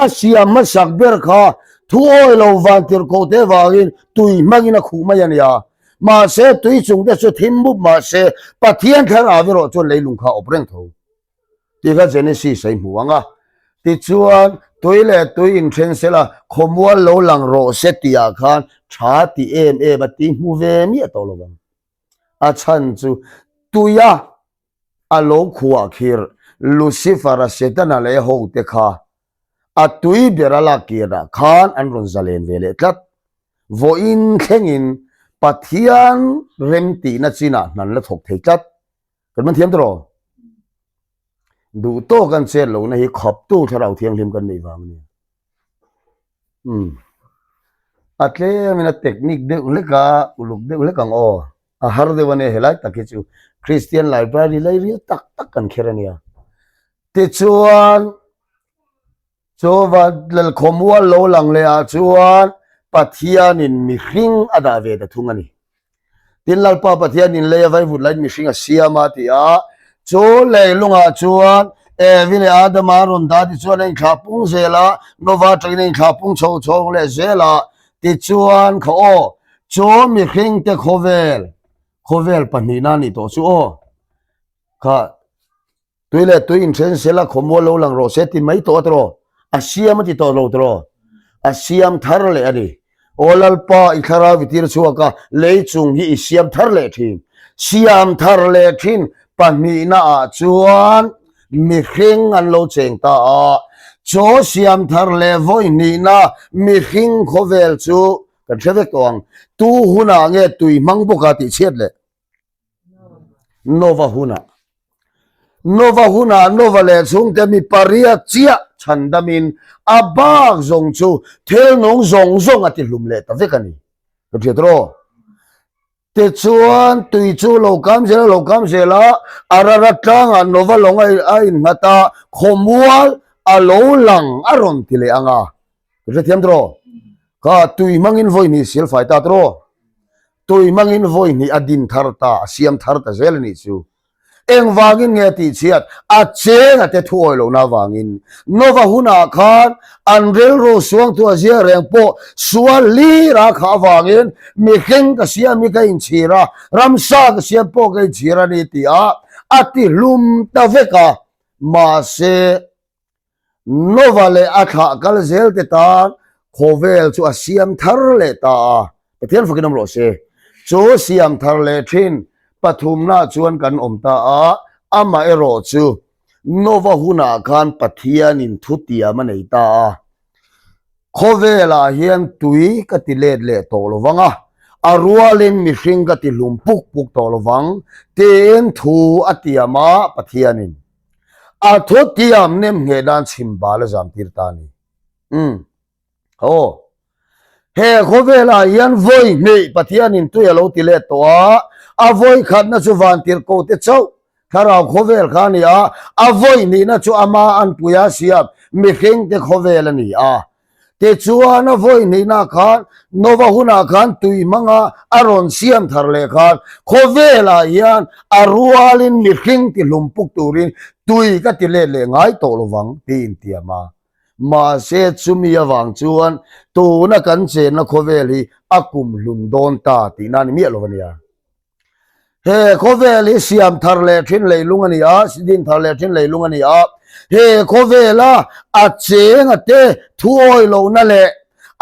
[SPEAKER 1] a siam hmasak ber kha thu awi lo vantirhkoh te vangin tui hmangin a khuh mai a nia. Mahse tui chung te chu thim mup mahse Pathian thlarau erawh chuan leilung kha a awp reng tho. Tih kha Genesis a i hmu ang a. Tichuan, tui leh tui inthen sela, khawmual lo lang rawh se tihah khan tha ti em em a ti hmu ve miah tawh lo vang. A chhan chu tuia a lo khuah khir Lucifer-a Setana leh hote kha a tui ber a lak kirah khan an rawn zalen ve leh tlat. Vawiin thlengin Pathian remtihna chinah hnan la thawk thei tlat. Kan man thiam tawh Duh tawk an chet lohna hi khawptu thlarau thianghlim kan neih vang a ni. Umm. A tlemin a technique deuh hlek a, uluk deuh hlek ang aw. A har deuh a nia helai tak hi chu Christian library lairil tak tak kan kher a nia. Tichuan Chuva Lalkhawmual lo lang leh ah chuan Pathianin mihring a dah ve ta thung a ni. Tin Lalpa Pathianin lei a vaivut laiin mihring a siam a ti a, chu leilungah chuan Evi leh Adama an rawn dah tichuan a inthlah pung zel a, Nova atangin a inthlah pung chho chhawng leh zel a, tichuan kha aw, chu mihringte khawvel, khawvel pahnihna a nih tawh chu aw, kha. Tui leh tui inthen sela khawmual lo lang rawh se ti mai tawh a tiraw? A siam a ti tawh lo tiraw? A siam thar leh a ni. Aw Lalpa, i thlarau i tir chhuak a, lei chung hi i siam thar leh thin. Siam thar leh thin pahnihna ah chuan mihring an lo cheng ta a. Chaw siam thar leh vawi hnihna mihring khawvel chu kan hre vek tawh ang. Tu hunah nge tui hmang bawka tih chhiat leh? Nova hunah. Nova hunah Nova leh chhungte mi pariat chiah chhandamin a bak zawng chu thil nung zawng zawng a ti hlum leh ta vek a ni. Ka hriat rawh. Tichuan tui chu lo kam zel a lo kam zel a, Ararat tlangah Nova lawng a innghat a, khawmual a lo lang a rawn ti leh ang a. Ka hrethiam tawh. Kha tui hmangin vawi hnih sil fai ta tawh. Tui hmangin vawi hnih a din thar ta, a siam thar ta zel a nih chu. Engvangin nge tih chhiat? A cheng a te thu awi lohna avangin. Nova hunah khan an rilru suangtu a zia reng pawh sual lir a khah avangin mihring ka siam hi ka inchhir a, ramsa ka siam pawh ka inchhir a ni tih a a ti hlum ta vek a. Mahse, Nova leh a thlah kal zel te tan khawvel chu a siam thar leh ta a, Pathian fakin awm rawh se. Chu siam thar leh thin pathumna chuan kan awm ta a, amah erawh chu Nova hunah khan Pathianin thutiam a nei ta a. Khawvelah hian tui ka ti let leh tawh lo vang a, a rualin mihring ka ti hlum puk puk tawh lo vang, tiin thu a tiam a, Pathianin a thu tiam nem ngheh nan chhim bal a zam tir ta a ni. Umm. Aw. He khawvelah hian vawi hnih Pathianin tui a lo ti let tawh a, a vawi khatna chu vantirhkohte chauh Thlarau khawvel kha a ni a, a vawi hnihna chu ama anpuia siam mihringte khawvel a ni a. Tichuan a vawi hnihna khan Nova hunah khan tui hmanga a rawn siam thar leh khan khawvelah hian a rualin mihring ti hlum puk turin tui ka ti let leh ngai tawh lovang tiin tiam a. Mahse chumi avang chuan tuna kan chenna khawvel hi a kum hlun dawn ta tihna a ni miah lo a nia. He khawvel hi siam thar leh thin leilung a ni a, din thar leh thin leilung a ni a. He khawvela a chenga te thuawi lohna leh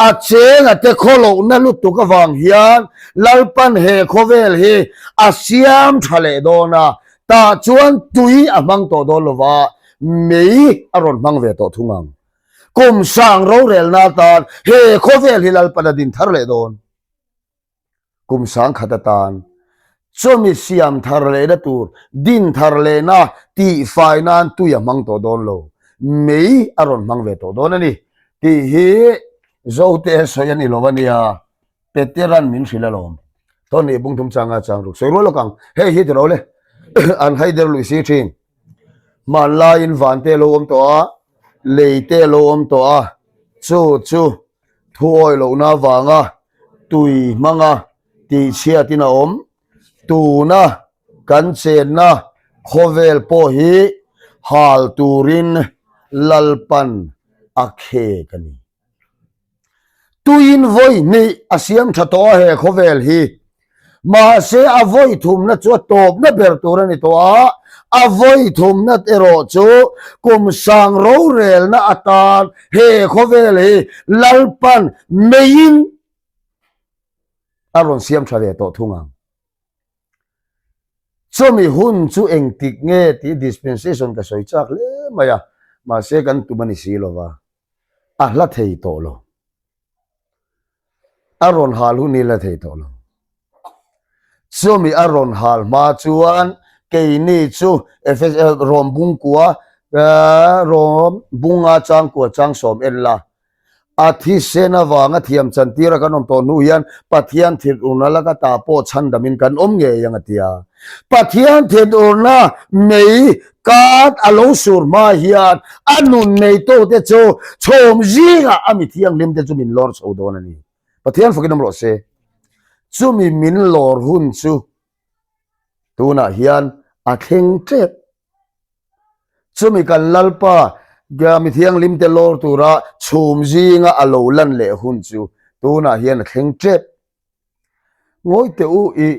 [SPEAKER 1] a chenga te khawlohna lutuk avang hian Lalpan he khawvel hi a siam tha leh dawn a, tah chuan tui a hmang tawh dawn lova, mei a rawn hmang ve tawh thung ang. Kum sang rorelna atan he khawvel hi Lalpan a din thar leh dawn. Kum 10,000 atan chawmi siam thar lehna tur, din thar lehna tihfai nan tui a hmang tawh dawn lo, mei a rawn hmang ve tawh dawn a ni tih hi Zote sawi a ni lo a nia, Peteran min hrilh alawm. Thawn nih bung thum changa chang ruk sawi rual lawk ang, hei hi tilo le, an haider lui si thin. Hmanlaiin van te lo awm tawh a, lei te lo awm tawh a, chu chu Thuawi lohna avanga tui hmanga tihchhiatin a awm. Tuna kan chenna khawvel pawh hi hal turin Lalpan a khek a ni. Tuiin vawi hnih a siam tha tawh a he khawvel hi. Mahse a vawi thumna chu a tawpna ber tur a ni tawh a, a vawi thumna erawh chu kum sang rorelna atan he khawvel hi Lalpan meiin a rawn siam tha ve tawh thung ang. Chumi hun chu engtik nge tih dispensation ka sawi chak hle mai a, mahse kan tum a ni si lova, a hla thei tawh lo. A rawn hal hun hi la thei tawh lo. Chumi a rawn hal hma chuan keini chu Rom bungkua Rom bunga changkua changsawm en la. A thisen avanga thiam chantira kan awm tawh hnu hian Pathian thinurna laka ta pawh chhandamin kan awm ngei ang a ti a. Pathian thinurna mei kat a lo sur hma hian a nun neitute chu chhawm zingah a mi thianghlimte chu min lawr chho dawn a ni. Pathian fakin awm rawh se. Chumi min lawr hun chu tunah hian a thleng tep. Chumi kan Lalpa mi thianghlimte lawr tura chhum zinga a lo lan leh hun chu tunah hian a thleng tep. Ngawi teh u i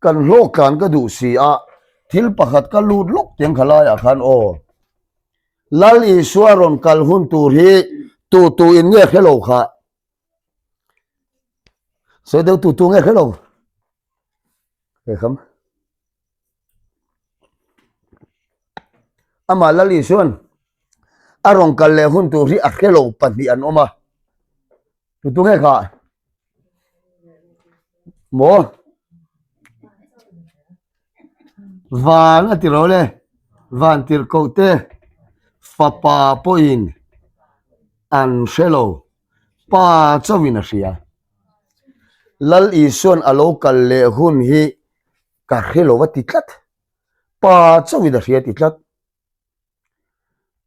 [SPEAKER 1] kan hlawk tlan ka duh si a, thil pakhat ka lut lawk tiang kha laiah khan aw. Lal Isua rawn kal hun tur hi tu tu in nge hre lo kha? Sawi deuh tu tu nge hre lo? He kham. Amah Lal Isuan a rawn kal leh hun tur hi a hre lo pahnih an awm a. Tu tu nge kha? Maw? Van a ti ro le. Van tirhkoh te fapa pawhin an hre lo. Pa chauhin a hria. Lal Isuan a lo kal leh hun hi ka hre lo a ti tlat. Pa chauhin a hria a ti tlat.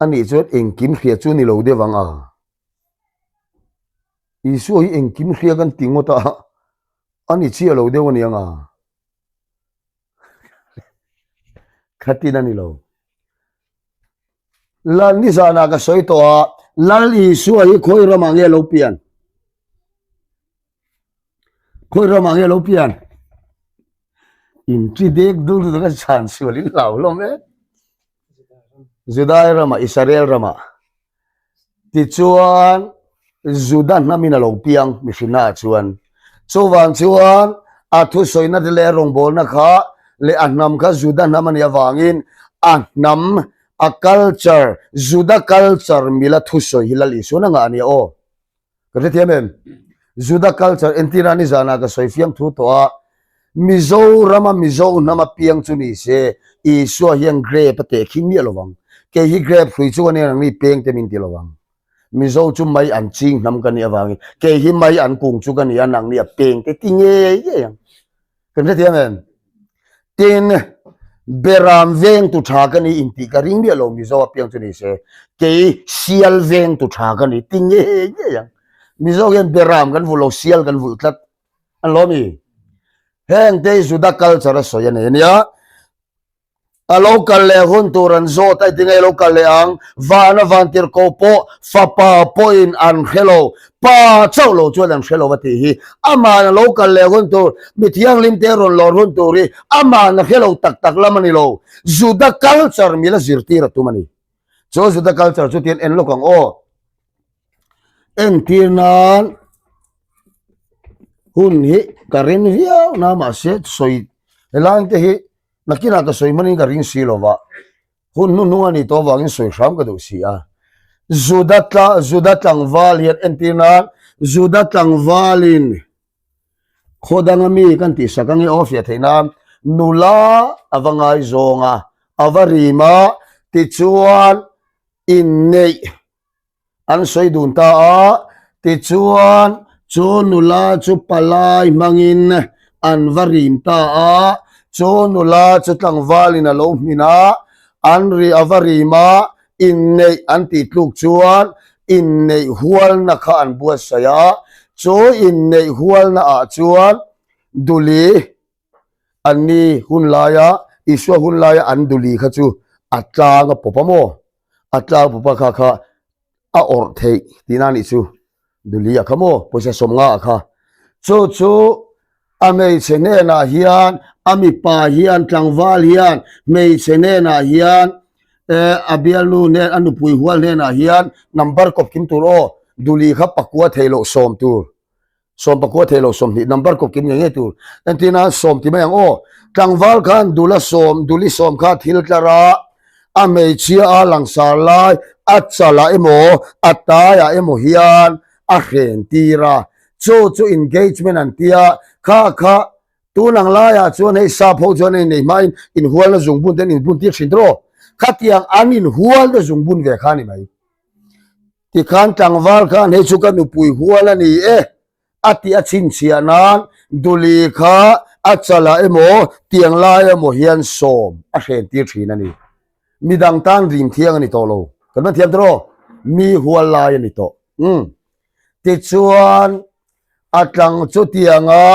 [SPEAKER 1] Anih chuan engkim hria chu ni lo deuh ang a. Isua hi engkim hria kan ti ngawt a, a ni chiah lo deuh a ni ang a. Khatin a ni lo. Lal nizanah ka sawi tawh a, Lal Isua hi khawi ramah nge lo pian? Khawi ramah nge lo pian? In chi dek dul chu ka chhan sual in hlau hlawm e. Judai ramah, Israel ramah. Tichuan Juda hnamin a lo piang mihrinnaah chuan. Chuvang chuan a thusawina te leh a rawngbawlna kha leh a hnam kha Juda hnam a nih avangin a hnam. A culture, Juda culture mila thusawi hi Lal Isuan a ngah a nia aw. Ka hrethiam em? Juda culture entirna nizanah ka sawi fiam thu tawh a, Mizorama Mizo hnam apiang chu ni se Isua hian grape a teh khi miah lo vang. Kei hi grape hrui chu ka nia nangni peng te min ti lo vang. Mizo chu mai an ching hnam ka nih avangin kei hi mai an kung chu ka ni a nangni a peng te ti ngei ngei ang. Kan hrethiam em? Tin, Beram veng tu tha ka ni intih ka ring miah lo Mizo apiang chu ni se, kei sial veng tu tha ka ni ti ngei ngei ang. Mizo hian Beram kan vulh lo, sial kan vulh tlat. An lo mi? Heng te hi Juda culture a sawi a nei a nia. A lo kal leh hun tur an zawt a, tinge lo kal leh ang? Vana vantirhkoh pawh fapa pawhin an hre lo, pa chauh lo chuan an hre lo a tih hi. Ama'n a lo kal leh hun tur, mi thianghlim te rawn lawr hun tur hi ama'n a hre lo tak tak lam a ni lo. Juda culture mila zirtir a tum a ni. Chu Juda culture chu tian en lawk ang aw. Entir nan hun hi ka rin viau na mahse sawi helai te hi Nakinah ka sawi hmanin ka ring si lo va, hun hnuhnung a nih tawh avangin sawi hram ka duh si a. Juda tla, Juda tlangval hian entir nan, Juda tlangvalin khaw danga mi kan tihsak ange aw fiah theih nan, nula a va ngaizawng a, a va rim a, tichuan inneih An sawi dun ta a, tichuan chu nula chu palai hmangin an va rim ta a, chu nula chu tlangvalin a lo hmin a, an ri a va rim a, inneih an tih tluk chuan inneih hualna kha an buatsaih a, chu inneih hualna ah chuan Duli anni hun laia Isua hun laia an Duli kha chu a tlang a pawp a maw? A tlang pawpa kha kha a awrh theih tihna a nih chu. Duli a kha maw? Pawisa 50 a kha. Chu chu a hmeichhe hnenah hian a mipa hian tlangval hian hmeichhe hnenah hian eh a bialnu hnen a nupui hual hnenah hian number kawp kim tur aw duli kha pakua theih loh sawm tur. 14 thei lo 20 number kawp kim ngei ngei tur entirna sawm ti mai ang aw tlangval khan dula sawm duli sawm kha thil tlar a a hmeichhia a langsar lai a chalah emaw a taiah emaw hian a hren tir a chu chu engagement an tia kha kha tun ang laiah chuan hei sap ho chuan an inneih hmain inhualna zungbun te an inbun tir thin tawh khatiang an inhualna zungbun ve kha a ni mai. Tikhan tlangval khan hei chu ka nupui hual a ni e a tih a chhinchhiah nan Duli kha a chalah emaw tiang lai emaw hian sawm a hren tir thin a ni. Midang tan rim thiang a ni tawh lo. Kan hman thiam tawh mi hual lai a ni tawh. Umm. Tichuan a tlang chu tianga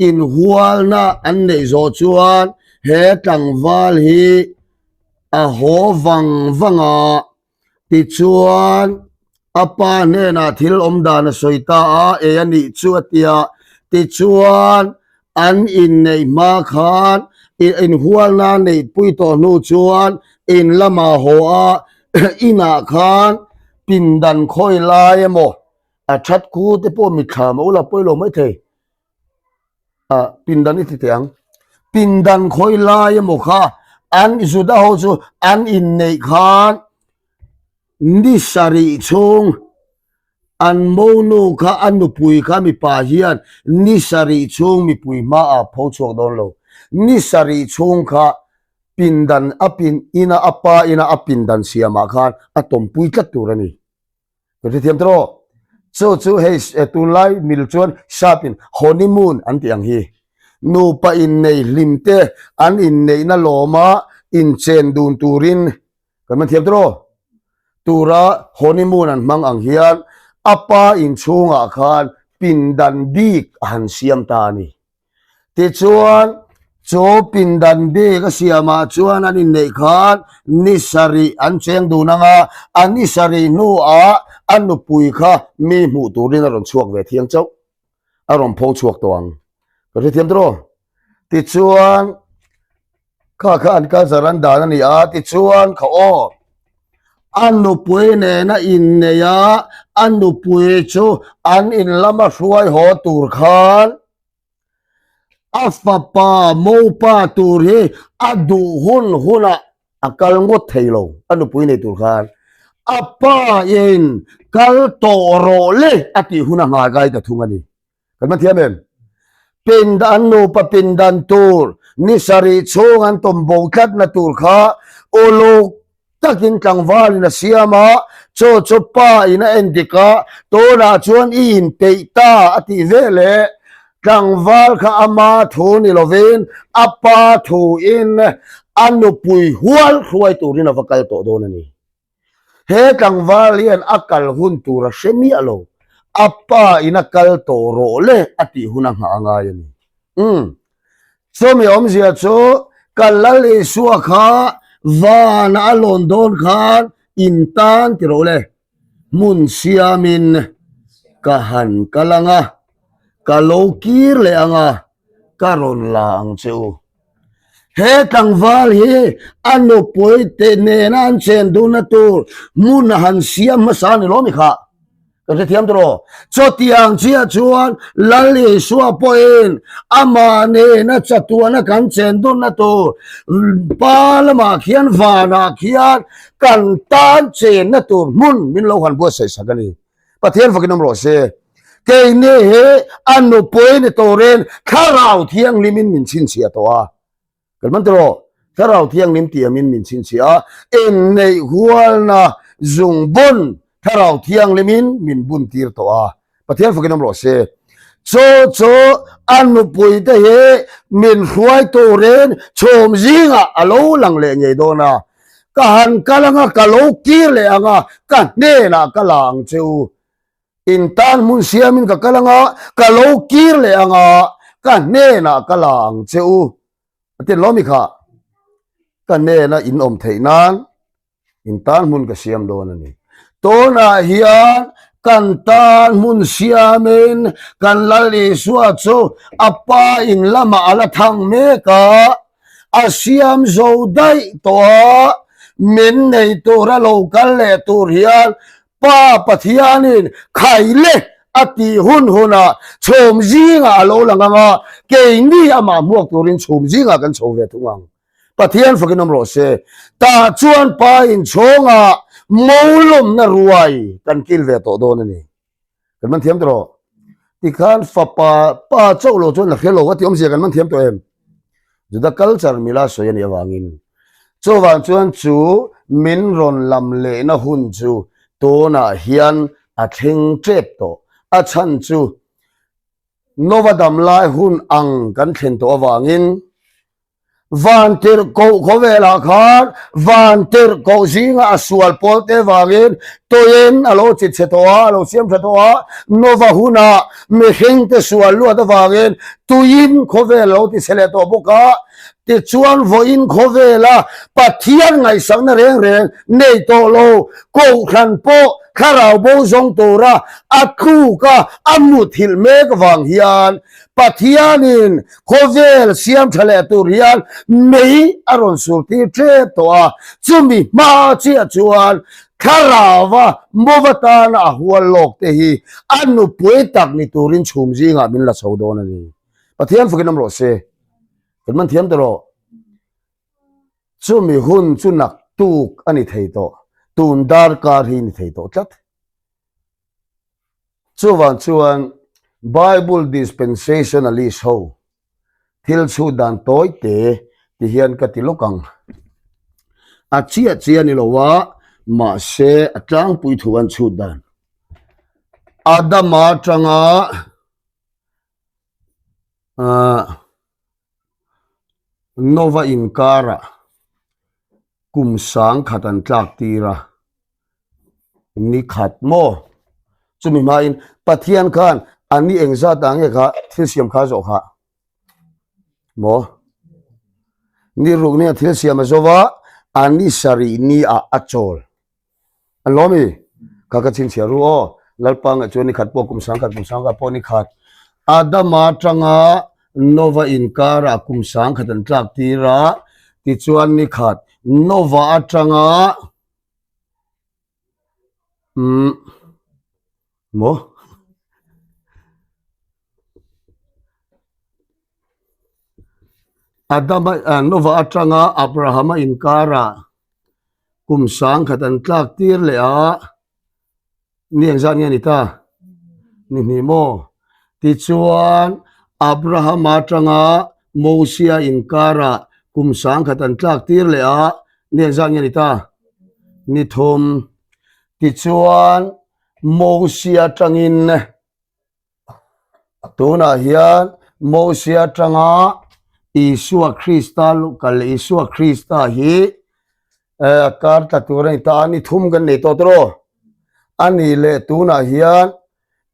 [SPEAKER 1] inhualna an neih zawh chuan he tlangval hi a haw vang vang a. Tichuan, a pa hnenah thil awm dan a sawi ta a, ei a nih chu a ti a. Tichuan, an inneih hma khan inhualna neihpui tawh hnu chuan in lamah haw a, inah khan pindan khawi lai emaw a that khu te pawh mitthla mah ula pawi lo maithei. Ah pindan i ti teh ang. Pindan khawi lai emaw kha an Juda ho chu an inneih khan ni sarih chhung an monu kha a nupui kha mipa hian ni sarih chhung mipui hmaah pho chhuak dawn lo. Ni sarih chhung kha pindan a pin ina a pa ina a pindan siamah khan a tawmpui tlat tur a ni. Ka hrethiam ta rawh. Chu chu hei tunlai mil chuan sap in honeymoon an tih ang hi. Nupa innei hlim te an inneihna lawma inchen dun turin kan hman thiam ta rawh. Tura honeymoon an hmang ang hian a pa inchhungah khan pindan bik a han siam ta a ni. Tichuan, chu pindan bik a siamah chuan an inneih khan ni sarih an cheng dun ang a, a ni sarih hnuah a nupui kha mi hmuh turin a rawn chhuak ve thiang chauh, a rawn pho chhuak tawh ang. Ka hrethiam tawh. Tichuan, kha kha an culture an dan a ni a, tichuan kha aw, a nupui nena inneih a, a nupui chu an in lama hruai haw tur khan, A fapa mopa tur hi a duh hun hunah A kal ngawt thei lo, a nupui nei tur khan. A pa in kal tawh rawh le a tih hun a nghal kai ta thung a ni. Kan man thiam em? Pindan an nupa pindan tur ni sarih chhung an tawm bo tlatna tur kha uluk takin tlangval in a siam a, chaw chu pa in a en dik a, tunah chuan i inpeih ta a tih veleh tlangval kha ama thu ni lovin a pa thu in a nupui hual hruai turin a va kal tawh dawn a ni. He tlangval hian a kal hun tur a hre miah lo, a pa in a kal tawh rawh le a tih hun a nghah a ngai a ni. Umm. Chumi awmzia chu ka Lal Isua kha vana a lawn dawn khan in tan ti rawh le, hmun siamin ka han kal ang a, ka lo kir leh ang a, ka rawn la ang che u. He tlangval hi a nupui te nena an chen duhna tur hmun a han siam hmasa a ni lo mi kha? Kan hrethiam tawh lo. Chutiang chiah chuan Lal Isua pawhin amah nena chatuana kan chen dunna tur Pa lamah khian vanah khian kan tan chenna tur hmun min lo han buatsaih sak a ni. Pathian fakin awm rawh se. Keini hi a nupui ni turin Thlarau Thianghlimin min chhinchhiah tawh a. Kan man tawh Thlarau Thianghlim tiamin min chhinchhiah a, inneih hualna zungbun Thlarau Thianghlimin min bun tir tawh a. Pathian fakin awm rawh se. Chu chu a nupuite hi min hruai turin chhum zingah a lo lang leh ngei dawn a. Ka han kal anga ka lo kir leh anga ka hnenah ka la ang che u. In tan hmun siamin ka kal anga ka lo kir leh anga ka hnenah ka la ang che u. A ti lawmi kha ka hnena in awm theih nan in tan hmun ka siam dawn a ni. Tunah hian kan tan hmun siamin kan Lal Isua chu a pa in lamah a la thang mek a, a siam zo daih tawh a, min nei tura lo kal leh tur hian Pa Pathianin khaile a tih hun hunah chhum zingah a lo lang ang a, keini amah hmuak turin chhum zingah kan chho ve thung ang. Pathian fakin awm rawh se. Tah chuan Pa inchhawngah molawmna ruai kan kil ve tawh dawn a ni. Kan man thiam tawh rawh. Tikhan fapa pa chauh lo chuan la hre lo a tih awmzia kan man thiam tawh em? Juda culture mila sawi a nih avangin. Chuvang chuan chu min rawn lam lehna hun chu tunah hian a thleng tep tawh. A chhan chu Nova dam lai hun ang kan thlen tawh avangin Vantirhkoh khawvelah khan Vantirhkoh zinga a sual pawl te vangin tuiin a lo chit chhe tawh a, a lo siam tha tawh a, Nova hunah mihring te sual luat avangin tuiin khawvel a lo ti chhe leh tawh bawk a. Tichuan vawiin khawvela Pathian ngaihsakna reng reng nei tawh lo Kohhran pawh thlarau bo zawng tura a tluk a, a muthilh mek vang hian Pathianin khawvel siam tha leh tur hian mei a rawn sur tir tep tawh a, chumi hma chiah chuan thlarauva mova tana a hual lawk te hi a nupui tak ni turin chhum zingah min la chho dawn a ni. Pathian fakin awm rawh se. Kan man thiam tawh rawh. Chumi hun chu naktuk a ni thei tawh, tun darkar hi ni thei tawh tlat. Chuvang chuan Bible dispensationalist ho thil chhut dan tawi te ti hian ka ti lawk ang. A chiah chiah ni lo a, mahse a tlangpui thu an chhut dan. Adama atanga ah Nova inkarah kum 10,000 an tlak tir a, ni khat maw? Chumi hmain Pathian khan a ni engzat ah nge kha thil siam kha a zawh kha maw? Ni ruk nia thil siam a zo va, a ni sarih ni ah a chawl. An lawm i? Kha ka chhinchhiah ru aw. Lalpa ngaih chuan ni khat pawh kum 10,000 kum 10,000 pawh ni khat. Adama atanga Nova inkarah kum 10,000 an tlak tir a, tichuan ni khat Nova atanga umm maw? Adama Nova atanga Abrahama inkarah. kum 10,000 an tlak tir leh a, ni engzat nge ni ta? Ni hnih maw? Tichuan, Abrahama atanga Mosia inkarah kum 10,000 an tlak tir leh a, ni engzat nge ni ta? Ni thum. Tichuan, Mosia atangin Tunah hian Mosia atanga Isua Krista kal leh Isua Krista hi a kar tla tur a ni ta a, ni thum kan nei tawh tawh. A nih leh tunah hian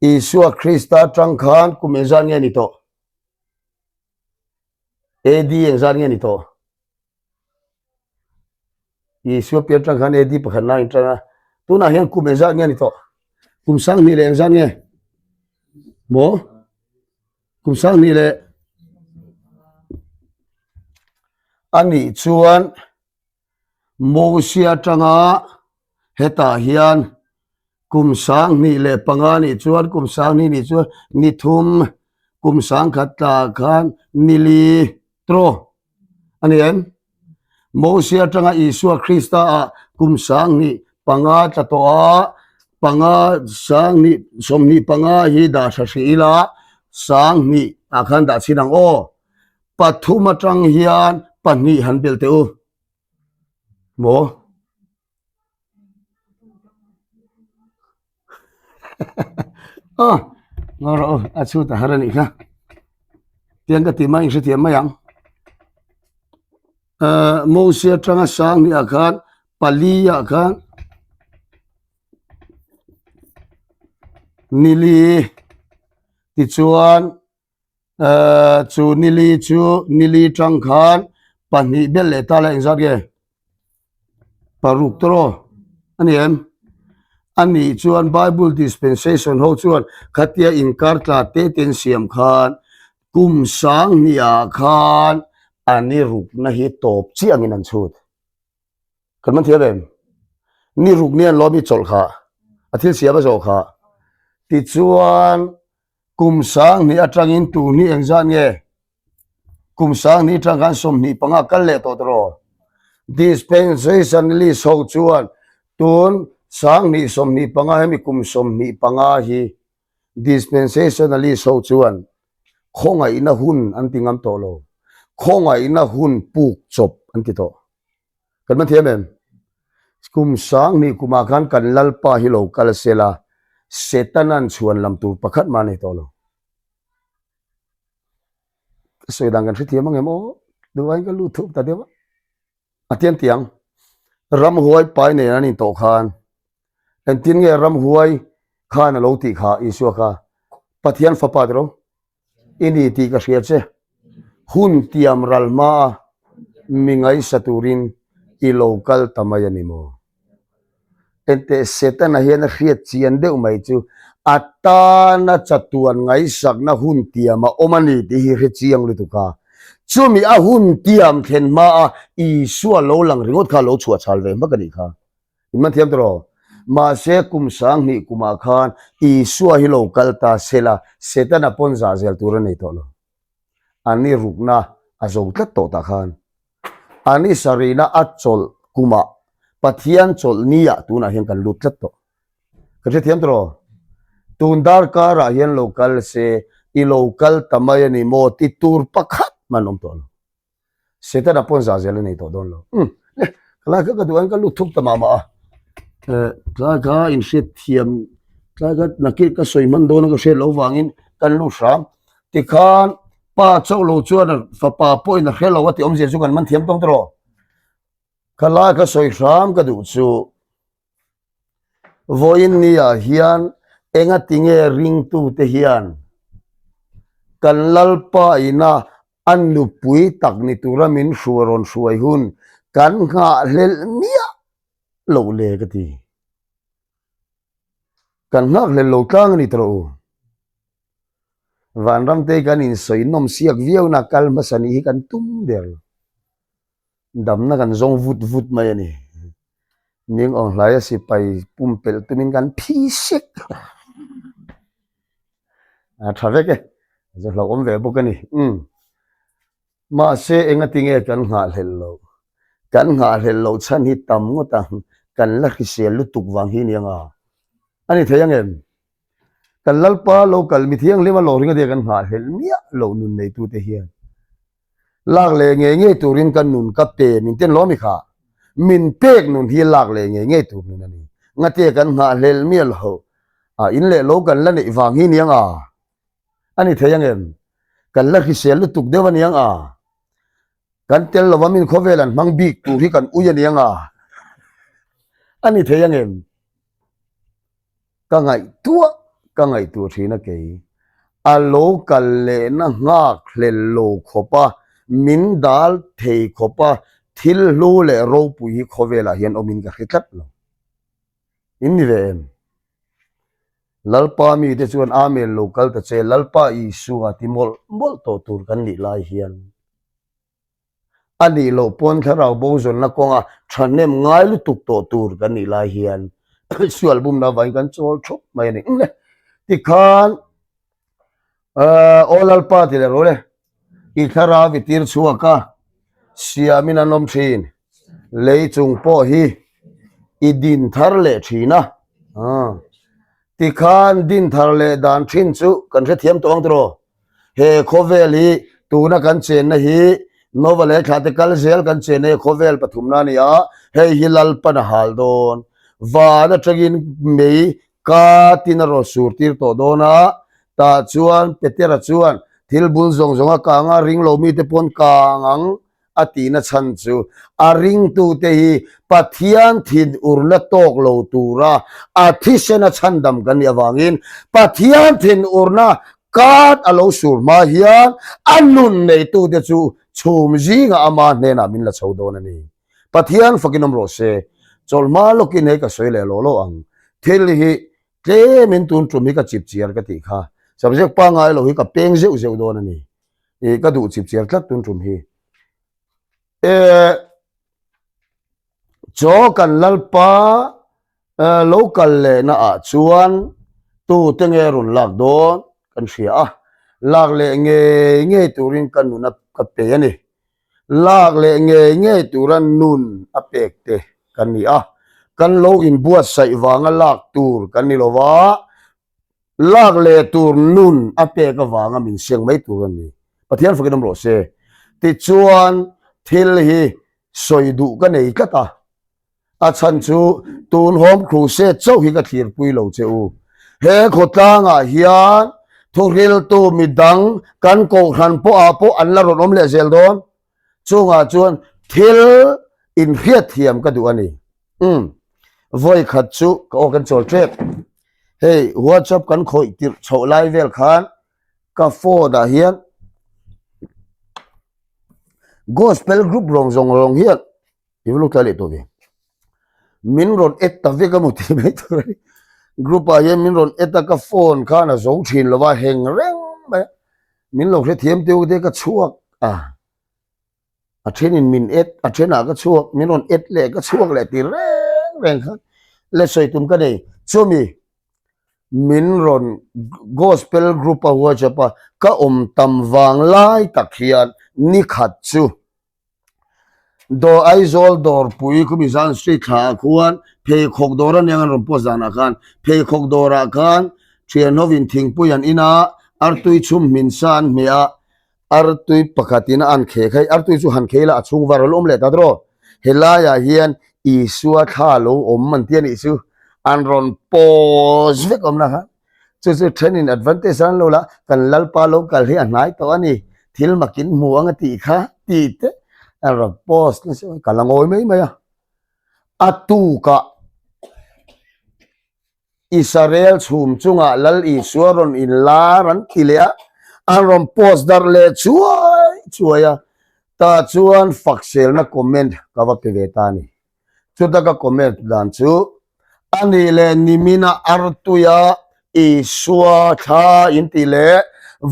[SPEAKER 1] Isua Krista atang khan kum engzat nge ni tawh? AD engzat nge ni tawh? Isua pian tang khan AD pakhat na in tan a, tunah hian kum engzat nge ni tawh? Kum 2000 leh engzat nge? Maw? Kum 2000 leh a nih chuan Mosia atanga hetah hian kum 2005 nih chuan kum 2000 nih chuan ni thum kum 10,000 tla khan ni li trawh a ni em? Mosia atanga Isua Krista ah kum 2005 tla tawh a, panga 20 25 hi dah hra hrih ila 2000 ah khan dah chhin ang aw. Pathum atang hian pahnih han belh teh u. Maw? Aw, ngaw rawh u, a chhut a har a nih kha. Tiang ka ti mai in hrethiam mai ang. Uh, Moses atanga sang ni ah khan pali ah khan nili tichuan Chu nili chu nili tang khan pahnih belh leh ta la engzat nge paruk tawh a ni em? A nih chuan Bible dispensation ho chuan khatia inkar tla te te an siam khan kum 2000 ah khan a ni rukna hi tawp chiah angin an chhut. Kan man thiam em? Ni ruk ni an lawm i chawlh kha a thil siam a zawh kha. Tichuan Kum 2000 atangin tun hi engzat nge? Kum 2000 atang khan 25 kal leh tawh tawh. Dispensationalist ho chuan tun 2025 hemi kum 25 hi dispensationalist ho chuan khawngaihna hun an ti ngam tawh lo. Khawngaihna hun puk chawp an ti tawh. Kan man thiam em? Kum 2000 kumah khan kan Lalpa hi lo kal sela, Setanan chhuan lam tur pakhat mah a nei tawh lo. Ka sawi dan kan hrethiam ang em aw? Duhaiin ka lut thup ta deuh a. A tiang tiang, ramhuai pai nen an intawh khan engtin nge ramhuai khan a lo tih kha Isua kha Pathian fapa tiro? I ni tih ka hria che. Hun tiam ral hma a mi ngaihsa turin i lo kal ta mai a ni maw? Enteh Setana hian a hriat chian deuh mai chu a tana chatuan ngaihsakna hun tiam a awm a ni tih hi hre chiang lutuk a. Chumi a hun tiam thlen hma a Isua lo lang ringawt kha a lo chhuah chhal ve hmak a nih kha. In man thiam tawh rawh. Mahse kum 2000 kumah khan Isua hi lo kal ta sela Setana pawn zah zel tur a nei tawh lo. A ni rukna a zo tlat tawh tah khan. A ni sarihna a chawlh kumah Pathian chawlh niah tunah hian kan lut tlat tawh. Ka hrethiam tawh rawh. Tun darkarah hian lo kal se i lo kal ta mai a ni maw ti tur pakhat hman awm tawh lo. Setana pawn zah zel a nei tawh dawn lo. Umm le tlai kha ka duh ang ka lut thuk ta mah mah a. Eh tlai kha inhriat thiam tlai kha nakir ka sawi hman dawn a ka hriat loh vangin kan lut hram. Tikhan pa chauh lo chuan fapa pawhin a hre lo a tih awmzia chu kan man thiam tawng tawh. Ka lai ka sawi hram ka duh chu Vawiin niah hian engatinge ringtute hian kan Lalpa ina a nupui tak ni tura min hruai rawn hruai hun kan nghahhlelh miah loh le ka ti. Kan nghakhlelh lo tlang a ni tawh u. Vanram te kan insawi nawm siak viauna kal hmasa nih hi kan tum ber. Damna kan zawng vut vut mai a ni. Ming awng hlaia sipai pumpelh tumin kan phi sek. A tha vek e. A zu hlauhawm ve bawk a ni. Umm. Mahse engati nge kan nghahhlelh loh? Kan nghahhlelh loh chhan hi tam ngawt ang, kan la hrisel lutuk vang hi nia nga. A ni thei ang em? Kan Lalpa lo kal mi thianghlim a lawr ringa dia kan nghahhlelh miah loh nun neitute hian lak leh ngei ngei turin ka nun ka pe min ten lawm i kha. Min pek nun hi lak leh ngei ngei tur nun a ni. Ngatia kan nghahhlelh miah loh a in leh lo kan la neih vang hi nia nga. A ni thei ang em? Kan la hrisel lutuk deuh a nia nga. Kan tel lova min khawvel an hmang bik tur hi kan ui a nia nga. A ni thei ang em? Ka ngaihtuah ka ngaihtuah thin a kei. A lo kal lehna nghak hlel lo khawp a, min dal thei khawp a, thil hlu leh ropui hi khawvelah hian awmin ka hre tlat lo. In ni ve em? Lalpa mite chuan Amen lo kal ta che, Lalpa Isua ti mawlh mawlh tawh tur kan nih lai hian. A nih loh pawn thlarau bo zawnna kawnga thahnem ngai lutuk tawh tur kan nih lai hian sual bumna avangin kan chawl thup mai a ni. Tikhan Aw Lalpa ti leh rawh le, i thlarau i tir chhuak a, siamin an awm thin, lei chung pawh hi i din thar leh thin a. Tikhan din thar leh dan thin chu kan hrethiam tawh ang tiraw? He khawvel hi tuna kan chenna hi Nova leh thla te kal zel kan chenna hi khawvel pathumna a ni a, hei hi Lalpan a hal dawn. Van atangin mei ka tin a rawn sur tir tawh dawn a, tah chuan Petera chuan thil bul zawng zawng a kang a, ring lo mite pawn kang ang a tihna chhan chu a ringtute hi Pathian thinurna tawk lo tura a thisena chhandam kan nih avangin Pathian thinurna kat a lo sur hma hian a nun neitute chu chhum zingah ama hnenah min la chho dawn a ni. Pathian fakin awm rawh se. Chawlhma lawkin hei ka sawi leh lawh lawh ang. Thil hi tlemin tun tum hi ka chip chiar ka tih kha. Subject pangngai lo hi ka peng zeuh zeuh dawn a ni. Ih ka duh chip chiar tlat tun tum hi. E chaw kan lalpa lo kal lehna ah chuan tu te nge rawn lak dawn kan hria a, lak leh ngei ngei turin ka nun a ka pe a ni. Lak leh ngei ngei tura nun a pek te kan ni a, kan lo inbuatsaih vanga lak tur kan ni lova, Lak leh tur nun a pek avanga min seng mai tur a ni. Pathian fakin awm rawh se. Tichuan thil hi sawi duh ka nei tlat a. A chhan chu tun Home Crusade chauh hi ka thlirpui lo che u. He khawtlangah hian thuhriltu midang kan kohhran pawhah pawh an la rawn awm leh zel dawn. Chungah chuan thil inhriatthiam ka duh a ni. Umm. Vawi khat chu ka aw kan chawl tep. Hei WhatsApp kan khawih tirh chhoh lai vel khan ka phone ah hian gospel group rawng zawng rawng hian i va lut lai leh tawh ve. Min rawn add ta vek a maw tih mai tur a ni. Group ah hian min rawn add a ka phone khan a zo thin lo va heng reng mai a. Min lo hrethiam teuh te ka chhuak a. A thenin min et, a thenah ka chhuak, min rawn et leh ka chhuak leh ti reng reng khan le sawi tum ka nei. Chumi min rawn gospel group a WhatsApp a ka awm tam vang lai tak hian ni khat chu Dawr Aizawl dawrpui khumi zan street thla ah khuan pheikhawk dawr aniang an rawn post danah khan pheikhawk dawrah khan thian hovin thingpui an in a, artui chhum hmin sa an hmeh a, artui pakhatin a an kheh kha artui chu han khei la a chhung var a lo awm leh ta tawh helaiah hian Isua thla lo awm an ti a nih chu an rawn pause vek awmna kha chu chu thenin advantage an lo la kan lalpa lo kal hi a hnai tawh a ni thil makin hmu ang a tih kha tih te an rawn post nasa ka la ngawi mai mai a a tukah Israel chhum chungah Lal Isua rawn inlar an ti leh a, an rawn post darh leh chuai chuai a, tah chuan fakselna comment ka va pe ve ta a ni. Chuta ka comment dan chu, A nih leh nimina artuia Isua thla in tih leh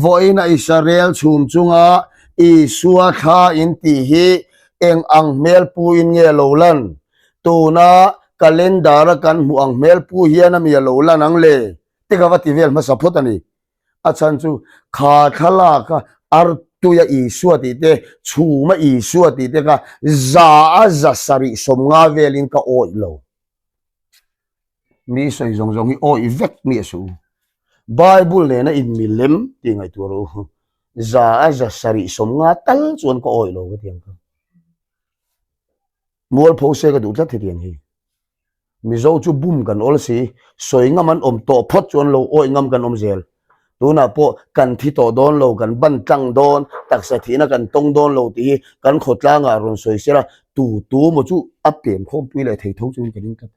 [SPEAKER 1] vawiina Israel chhum chunga Isua thla in tih hi eng ang hmel puin nge lo lan? Tuna calendar a kan hmuh ang hmel pu hian a mi a lo lan ang le? Te ka va ti vel hmasa phawt a ni. A chhan chu kha thlalak a artui. Tuia Isua tih te, chhuma Isua tih te kha za a 750 velin ka awih lo. Mi sawi zawng zawng hi awih vek mi a suh. Bible nena inmi lem tih ngaihtuah rawh u. Za a 750 tal chuan ka awih lo ka ti ang kha. Mualpho se ka duh tlat hetiang hi. Mizo chu bum kan awl si, sawi ngam an awm tawh phawt chuan lo awih ngam kan awm zel. Tunah pawh kan thi tawh dawn lo, kan ban tlang dawn, taksa thihna kan tawng dawn lo tih hi kan khawtlangah rawn sawi sela, tu tu maw chu a pem khawmpui leh thei tho chuan ka ring tlat.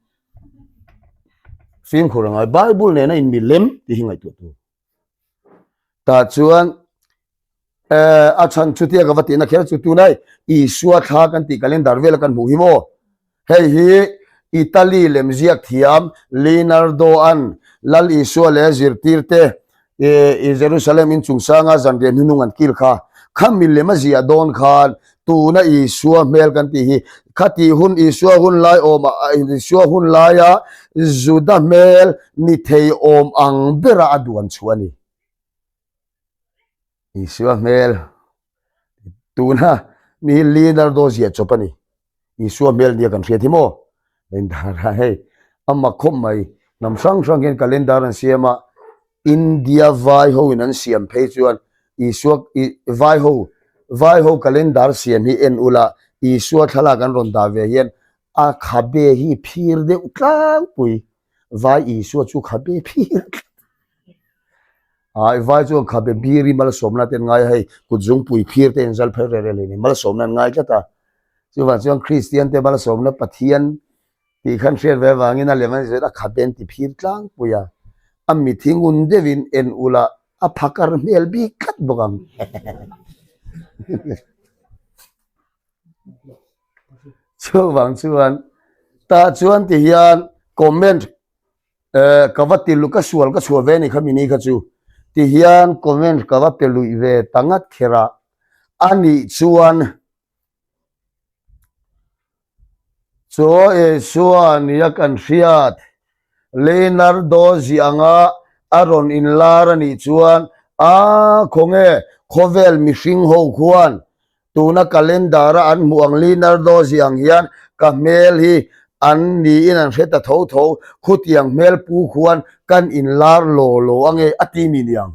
[SPEAKER 1] Fimkhur a ngai, Bible nena inmi lem tih hi ngaihtuah tur. Tah chuan eh a chhan chutia ka va tihna kher chu tunai Isua thla kan tih calendar vela kan hmuh hi maw? Hei hi Italy lemziak thiam Leonardo an Lal Isua leh zirtirte eh Jerusalem in chungsanga zanriah hnunung an kil kha. Kha milem a ziah dawn khan tuna Isua hmel kan tih hi khati hun Isua hun lai awmah Isua hun laia Juda hmel ni thei awm ang bera a duan chhuah a ni. Isua hmel tuna mi hi Leonardo ziah chawp a ni. Isua hmel nia kan hriat hi maw? Calendar hei a mak khawp mai. Hnam hrang hrang hian calendar an siam a, India vai ho in an siam phei chuan Isua vai ho vai ho calendar siam hi en ula Isua thlalak an rawn dah ve hian a khabe hi phir deuh tlangpui vai Isua chu khabe phir tlat ai vai chuan khabe biri malsawmna te an ngai a hei kutzungpui phir te inzal phei reh reh hle ni malsawmna an ngai tlat a chuvang chuan Kristian te malsawmna Pathian tih khan hriat ve avangin a lem a zir a khabe an ti phir tlangpui a a mithi ngun deuhin en ula a phakar hmel bik tlat bawk ang chuvang chuan tah chuan ti hian comment Eh, ka va ti lu ka sual ka chhuah ve ni kha mini kha chu ti hian comment ka va pe luih ve ta ngat kher a, a nih chuan Chaw Isua nia kan hriat Leonardo ziah anga a rawn inlar a nih chuan a khawnge khawvel mihring ho khuan Tuna calendar a an hmuh ang Leonardo ziah ang hian ka hmel hi an niin an hre ta tho tho, khutiang hmel pu khuan kan inlar law law ange a ti mi niang.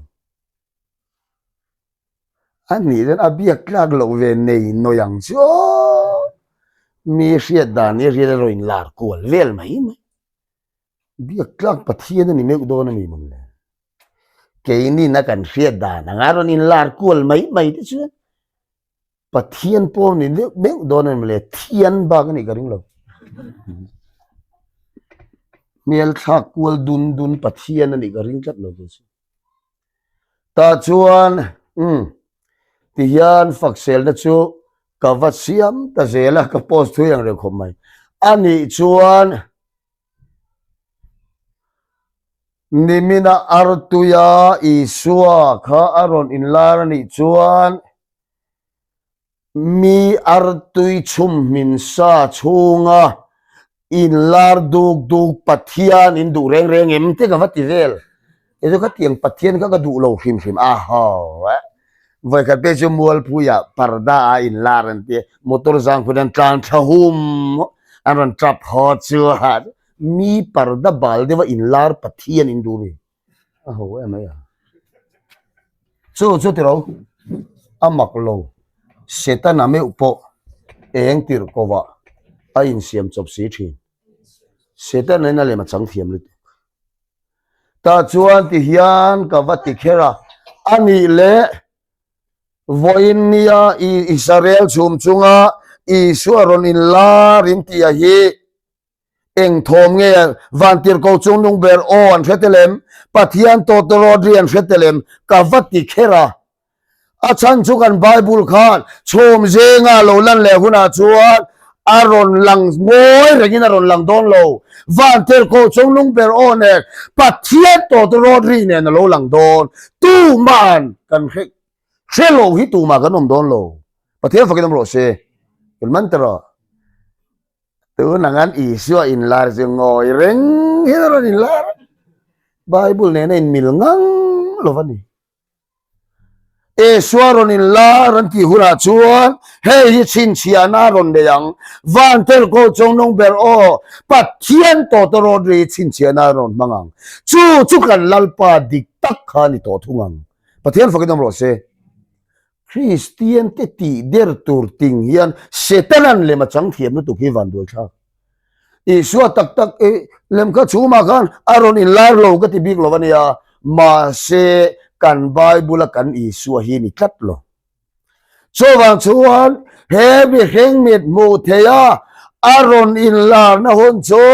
[SPEAKER 1] A nih chuan a biak tlak loh ve nei nawi ang chu aw, mi hriat dan hi a hriat a rawn inlar kual vel mai mai. Biak tlak Pathian a ni meuh dawn a ni mawn le. Keinin a kan hriat dan anga rawn inlar kual mai mai te chuan Pathian pawh ni deuh deuh dawn a ni le thian bak a nih ka ring lo. Hmel thlak kual dun dun Pathian a nih ka ring tlat lo kei chu. Tah chuan umm tihian fakselna chu ka va siam ta zel a ka post thui ang reuh khawp mai. A nih chuan Nimina artuia Isua kha a rawn inlar a nih chuan mi artui chhum hmin sa chhunga inlar duk duk Pathian in duh reng reng em te ka va ti vel. Kei chu khatiang Pathian kha ka duh lo hrim hrim a ho eh. Vawikhat pek chu Mualpuia parda ah inlar an ti a, motor zang phun an tlan thla hum an rawn tap haw chuan Mi parda bal deuha inlar Pathian in duh mi a ho em mai a. Chu chu tiro a mak lo Setana meuh pawh eng tirh kovah a insiam chawp si thin. Setana in a lem a chang thiam lutuk. Tah chuan ti hian ka va ti kher a, a nih leh vawiin nia Israel chhum chunga Isua rawn inlar in tih a hi Eng thawm nge Vantirhko chung nung ber aw an hre tel em? Pathian tawtawrawt ri an hre tel em? Ka va ti kher a. A chhan chu kan Bible khan chhawm zenga lo lan leh hunah chuan a rawn lang ngawi rengin a rawn lang dawn lo. Vantirhko chung nung ber aw nen Pathian tawtawrawt ri nen a lo lang dawn. Tuma'n kan hre hre lo hi tumah kan awm dawn lo. Pathian fakin awm rawh se. Kilmanterah. Tun ang an Isua inlar chu ngawi reng hian a rawn inlar a, Bible nena inmil ngang lo va ni. Isua rawn inlar an tih hunah chuan hei hi chhinchhiahna a rawn nei ang. Van Telkaw Chungnung ber aw, Pathian tawtawrawt ri hi chhinchhiahna a rawn hmang ang. Chu chu kan Lalpa dik tak kha a ni tawh thung ang. Pathian fakin awm rawh se. Kristian te tih der tur ting hian Setanan lem a chang thiam lutuk hi van duai thlak. Isua tak tak i lem kha chhumah khan a rawn inlar lo ka ti bik lo a nia, mahse kan Bible a kan Isua hi ni tlat lo. Chuvang chuan he mihring mit hmuh theih a a rawn inlarna hun chu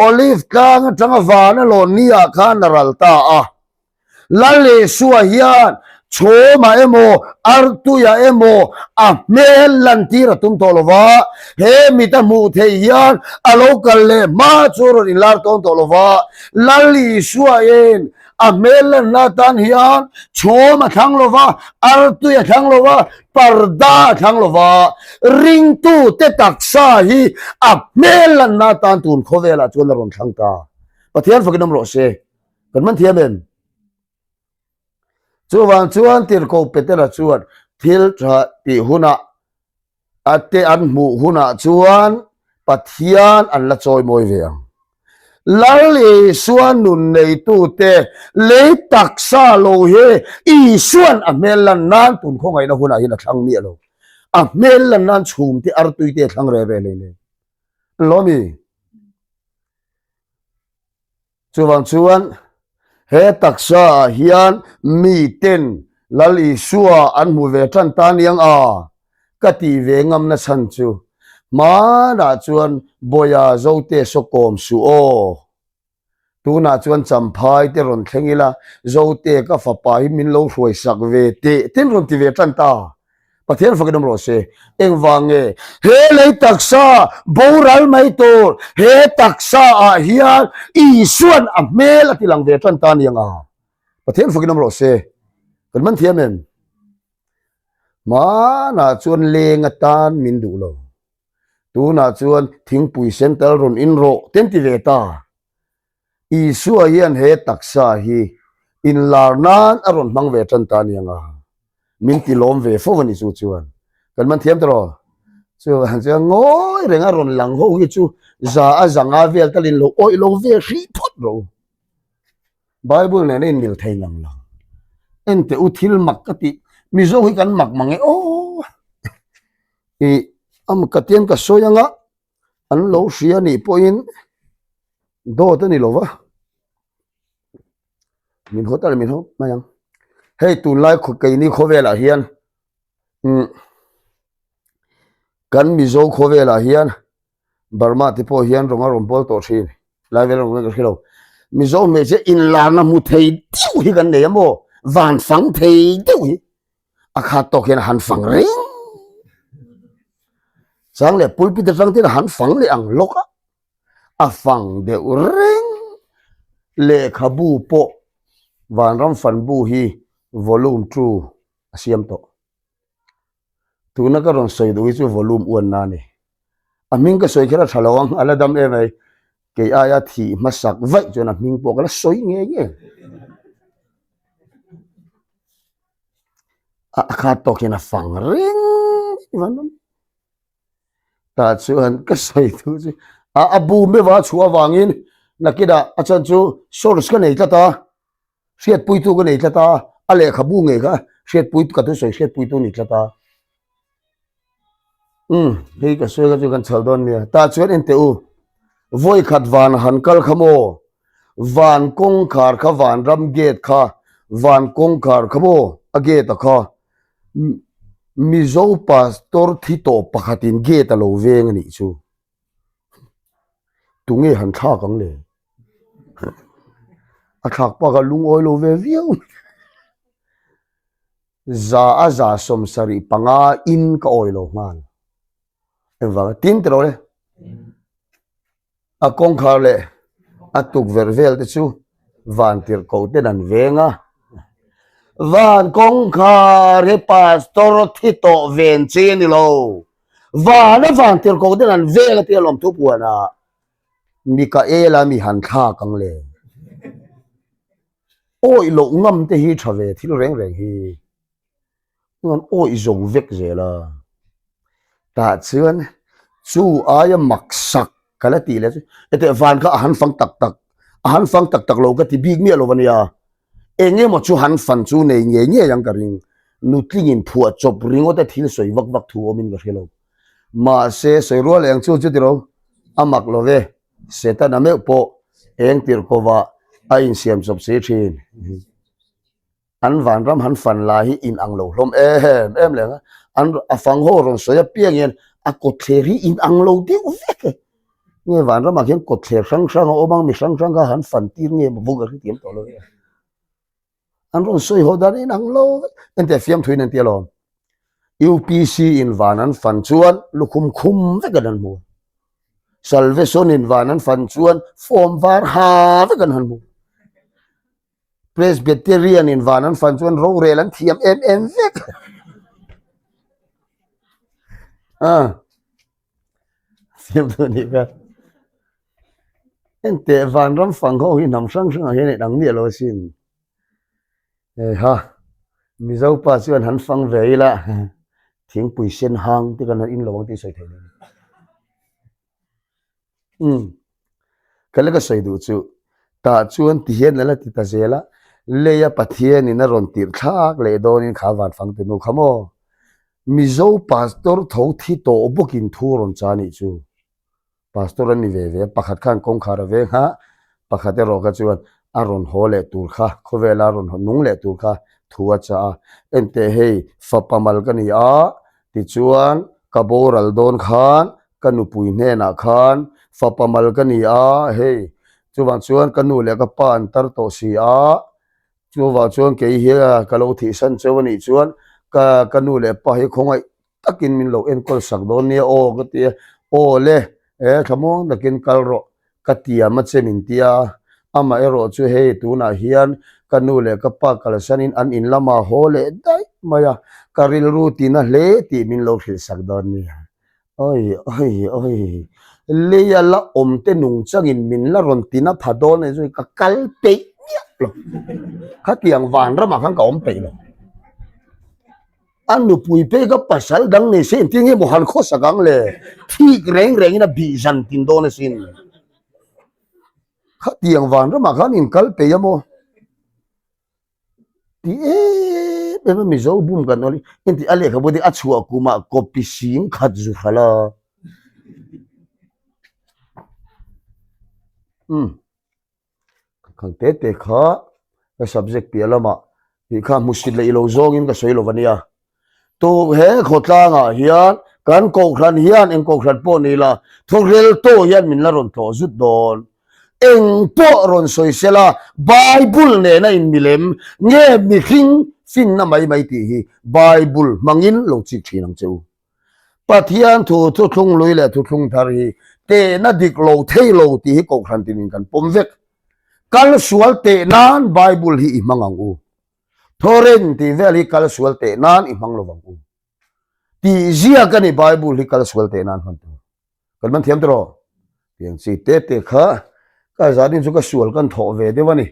[SPEAKER 1] Olive tlang atanga van a lawn ni ah khan a ral ta a. Lal Isua hian chhawmah emaw, artuiah emaw a hmel lantir a tum tawh lo va, he mit a hmuh theih hian a lo kal leh hma chu rawn inlar tawn tawh lo va. Lal Isuain a hmel lanna atan hian chhawm a thlang lo va, artui a thlang lo va, parda a thlang lo va, ringtute taksa hi a hmel lanna atan tun khawvelah chuan a rawn thlang ta. Pathian fakin awm rawh se. Kan man thiam em? Chuvang chuan Tirhkoh Petera chuan thil tha tih hunah a te an hmuh hunah chuan Pathian an la chawimawi ve ang. Lal Isua nun neitute lei taksa lo hi Isuan a hmel lan nan tun khawngaihna hunah hian a thlang miah lo. A hmel lan nan chhumte artuite a thlang reh reh hleinem. Lawmi. Chuvang chuan he taksa ah hian miten Lal Isua an hmu ve tan ta niang a, ka tih ve ngamna chhan chu hmanah chuan Bawia Zote saw kawm suh aw. Tunah chuan Champhai te rawn thleng ila Zote ka fapa hi min lo hruai sak ve teh ten rawn ti ve tan ta. Pathian fakin awm rawh se. Engvang nge he lei taksa boral mai tur he taksa ah hian Isuan a hmel a ti lang ve tan ta aniang a. Pathian fakin awm rawh se. Kan man thiam em? Hmanah chuan leng atan min duh lo. Tunah chuan thingpui sen tal rawn in rawh ten ti ve ta. Isua hian he taksa hi inlar nan a rawn hmang ve tan ta aniang a, min ti lawm ve fo a ni chu chuan. Kan man thiam tawh chuan chuan ngawi reng a rawn lang ho hi chu za a zanga vel talin lo awih lo ve hrih phawt rawh u. Bible nen a inmil thei ngang lo. Enteh u thil mak ka tih Mizo hi kan mak mang e aw. I am ka tian ka sawi anga an lo hria nih pawhin dawt a ni lo va, min haw ta min haw mai ang. Hei tunlai keini khawvelah hian umm kan Mizo khawvelah hian Burma te pawh hian rawng a rawn bawl tawh thin lai vel rawng ka hre lo. Mizo hmeichhia inlarna hmu thei deuh hi kan nei a maw van fang thei deuh hi. A khat tawk hian a han fang reng. Chang leh pulpit atang ten a han fang leh ang lawk a, a fang deuh reng. Lehkhabu pawh Vanram Fanbu hi volume 2 a siam tawh. Tuna ka rawn sawi duh hi chu volume 1 na a ni. A hming ka sawi kher a tha lo ang, a la dam em ai. Kei aia thih hmasak vaih chuan a hming pawh ka la sawi ngei ngei. A khat tawk hian a fang reng mai. Tah chuan ka sawi thu chu a a bu meuh a chhuah avangin nakinah a chhan chu source ka nei tlat a, hriatpuitu ka nei tlat a, a lehkhabu ngei kha hriatpui ka thusawi hriatpuitu a ni tlat a. Umm hei ka sawi kha chu kan chhal dawn nia. Tah chuan enteh u, vawi khat van han kal kha maw? Van kawngkhar kha vanram gate kha van kawngkhar kha maw a gate a kha Mizo pastor thi tawh pakhatin gate a lo veng a nih chu. Tunge han thlak ang le? A thlak pa kha lungawi lo ve viau mai. Za a za 75 in ka awi lo nghal. Engvanga tin tilo le. A kawngkhar leh a tukverh vel te chu van tirhkoh ten an veng a. Van kawngkhar hi pastor thi tawh ven chi a ni lo. Van a van tirhkoh ten an veng a tia lawmthu puanah Mikaela mi han thlak ang le. Awih loh ngam te hi tha ve thil reng reng hi. An awih zo vek zel a. Tah chuan chu aia maksak ka la tih leh chu hetiang van kha a han fang tak tak a han fang tak tak lo ka ti bik miah lo a nia. Eng emaw chu han fan chu nei ngei ngei ang ka ring. Nutlingin phuah chawp ringawt a thil sawi vak vak thu awmin ka hre lo. Mahse sawi rual eng chu chu tiro a mak lo ve. Setana meuh pawh eng tirh kovah a insiam chawp si thin. An vanram han fan lai hi in ang lo hlawm em em leh ang a, an a fang ho rawn sawi apiang hian a kawtthler hi in ang lo deuh vek e. Nge vanramah khian kawtthler hrang hrang a awm ang, mi hrang hrang kha han fan tir nge maw bawk a hrethiam tawh lo e. An rawn sawi haw dan in ang lo vek, engtiah fiamthuin an ti alawm. UPC in van an fan chuan lukhum khum vek an han hmu. Salvation in van an fan chuan form var ha vek an han hmu. Presbyterian in van an fan chuan rorel an thiam em em vek. Ah. Siam tu ni ka. Enteh vanram fang ho hi hnam hrang hrang ah hian in ang miah lo asin. Heiha Mizo pa chuan han fang ve ila thingpui sen hang te kan han in lo ang tih sawi thei lo. Umm ka la ka sawi duh chu tah chuan ti hian a la ti ta zel a leia Pathianin a rawn tirh thlak leh dawnin kha van fang tunu kha maw Mizo pastor tho thi tawh bawkin thu rawn cha nih chu pastor an ni ve ve a pakhat khan kawngkhar a veng a pakhat erawh kha chuan a rawn haw leh tur kha khawvela a rawn nung leh tur kha thu a chah a enteh hei fapa mal ka ni a tichuan ka boral dawn khan ka nupui hnenah khan fapa mal ka ni a, hei chuvang chuan ka nu leh ka pa an tar tawh si a, chuvang chuan kei hi ka lo thihsan cheu a nih chuan ka ka nu leh pa hi khawngaih takin min lo enkawl sak dawn nia aw ka ti a, aw le e thlamuang takin kal rawh ka tiam a che min ti a, amah erawh chu hei tunah hian ka nu leh ka pa kalsanin an in lamah haw leh daih mai a, ka rilru tina hle tih min lo hrilh sak dawn nia. Oi oi oi leia la awm te nung changin min la rawn tina pha dawn a ni chu ka kal peih miah lo khatiang vanramah khan ka awm peih lo a nupui phei kha pasal dang nei se engtin nge maw han khawsak ang le thik reng rengin a bih zan tin dawn asin khatiang vanramah khan in kal peih a maw. Ti em em a Mizo bum kan awl hi engti a lehkhabu te a chhuah kumah copy sing khat zu hralh a. Umm khang te te kha ka subject piah lamah tih kha hmusit leh ilo zawngin ka sawi lo a nia. Tu he khawtlangah hian kan kohhran hian eng kohhran pawh ni la thawhrel tawh hian min la rawn tlawh zut dawn. Eng pawh rawn sawi se la Bible nena in milem nge mihring finna mai mai tih hi Bible hmangin lo chik thin ang che u. Pathian thu thuthlung lui leh thuthlung thar hi tehna dik lo thei lo tih hi kohhran tinin kan pawm vek. Kal sual teh nan Bible hi i hmang ang u. Thawren tih vel hi kal sual teh nan i hmang lo vang u. Tih ziak a ni Bible hi kal sual teh nan hman tur. Kan man thiam tawh. Tiang chi te te kha ka zanin chu ka sual kan thawh ve deuh a ni.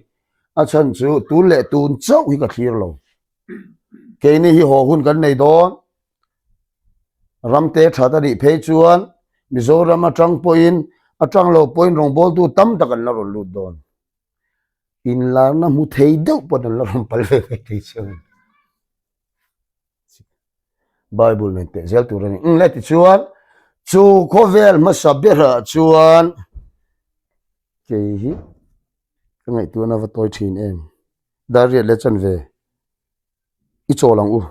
[SPEAKER 1] A chhan chu tun leh tun chauh hi ka thlir lo. Keini hi haw hun kan nei dawn. Ramte that a nih phei chuan Mizoram atang pawhin atang lo pawhin rawngbawltu tam tak an la rawn lut dawn. Inlarna hmu thei deuh pawh an la rawn pal ve ve thei chiang a ni. Bible nen teh zel tur a ni. Eng le tichuan chu khawvel hmasa berah chuan kei hi ka ngaihtuahna va tawi thin em. Dar riat leh chan ve. I chawl ang u.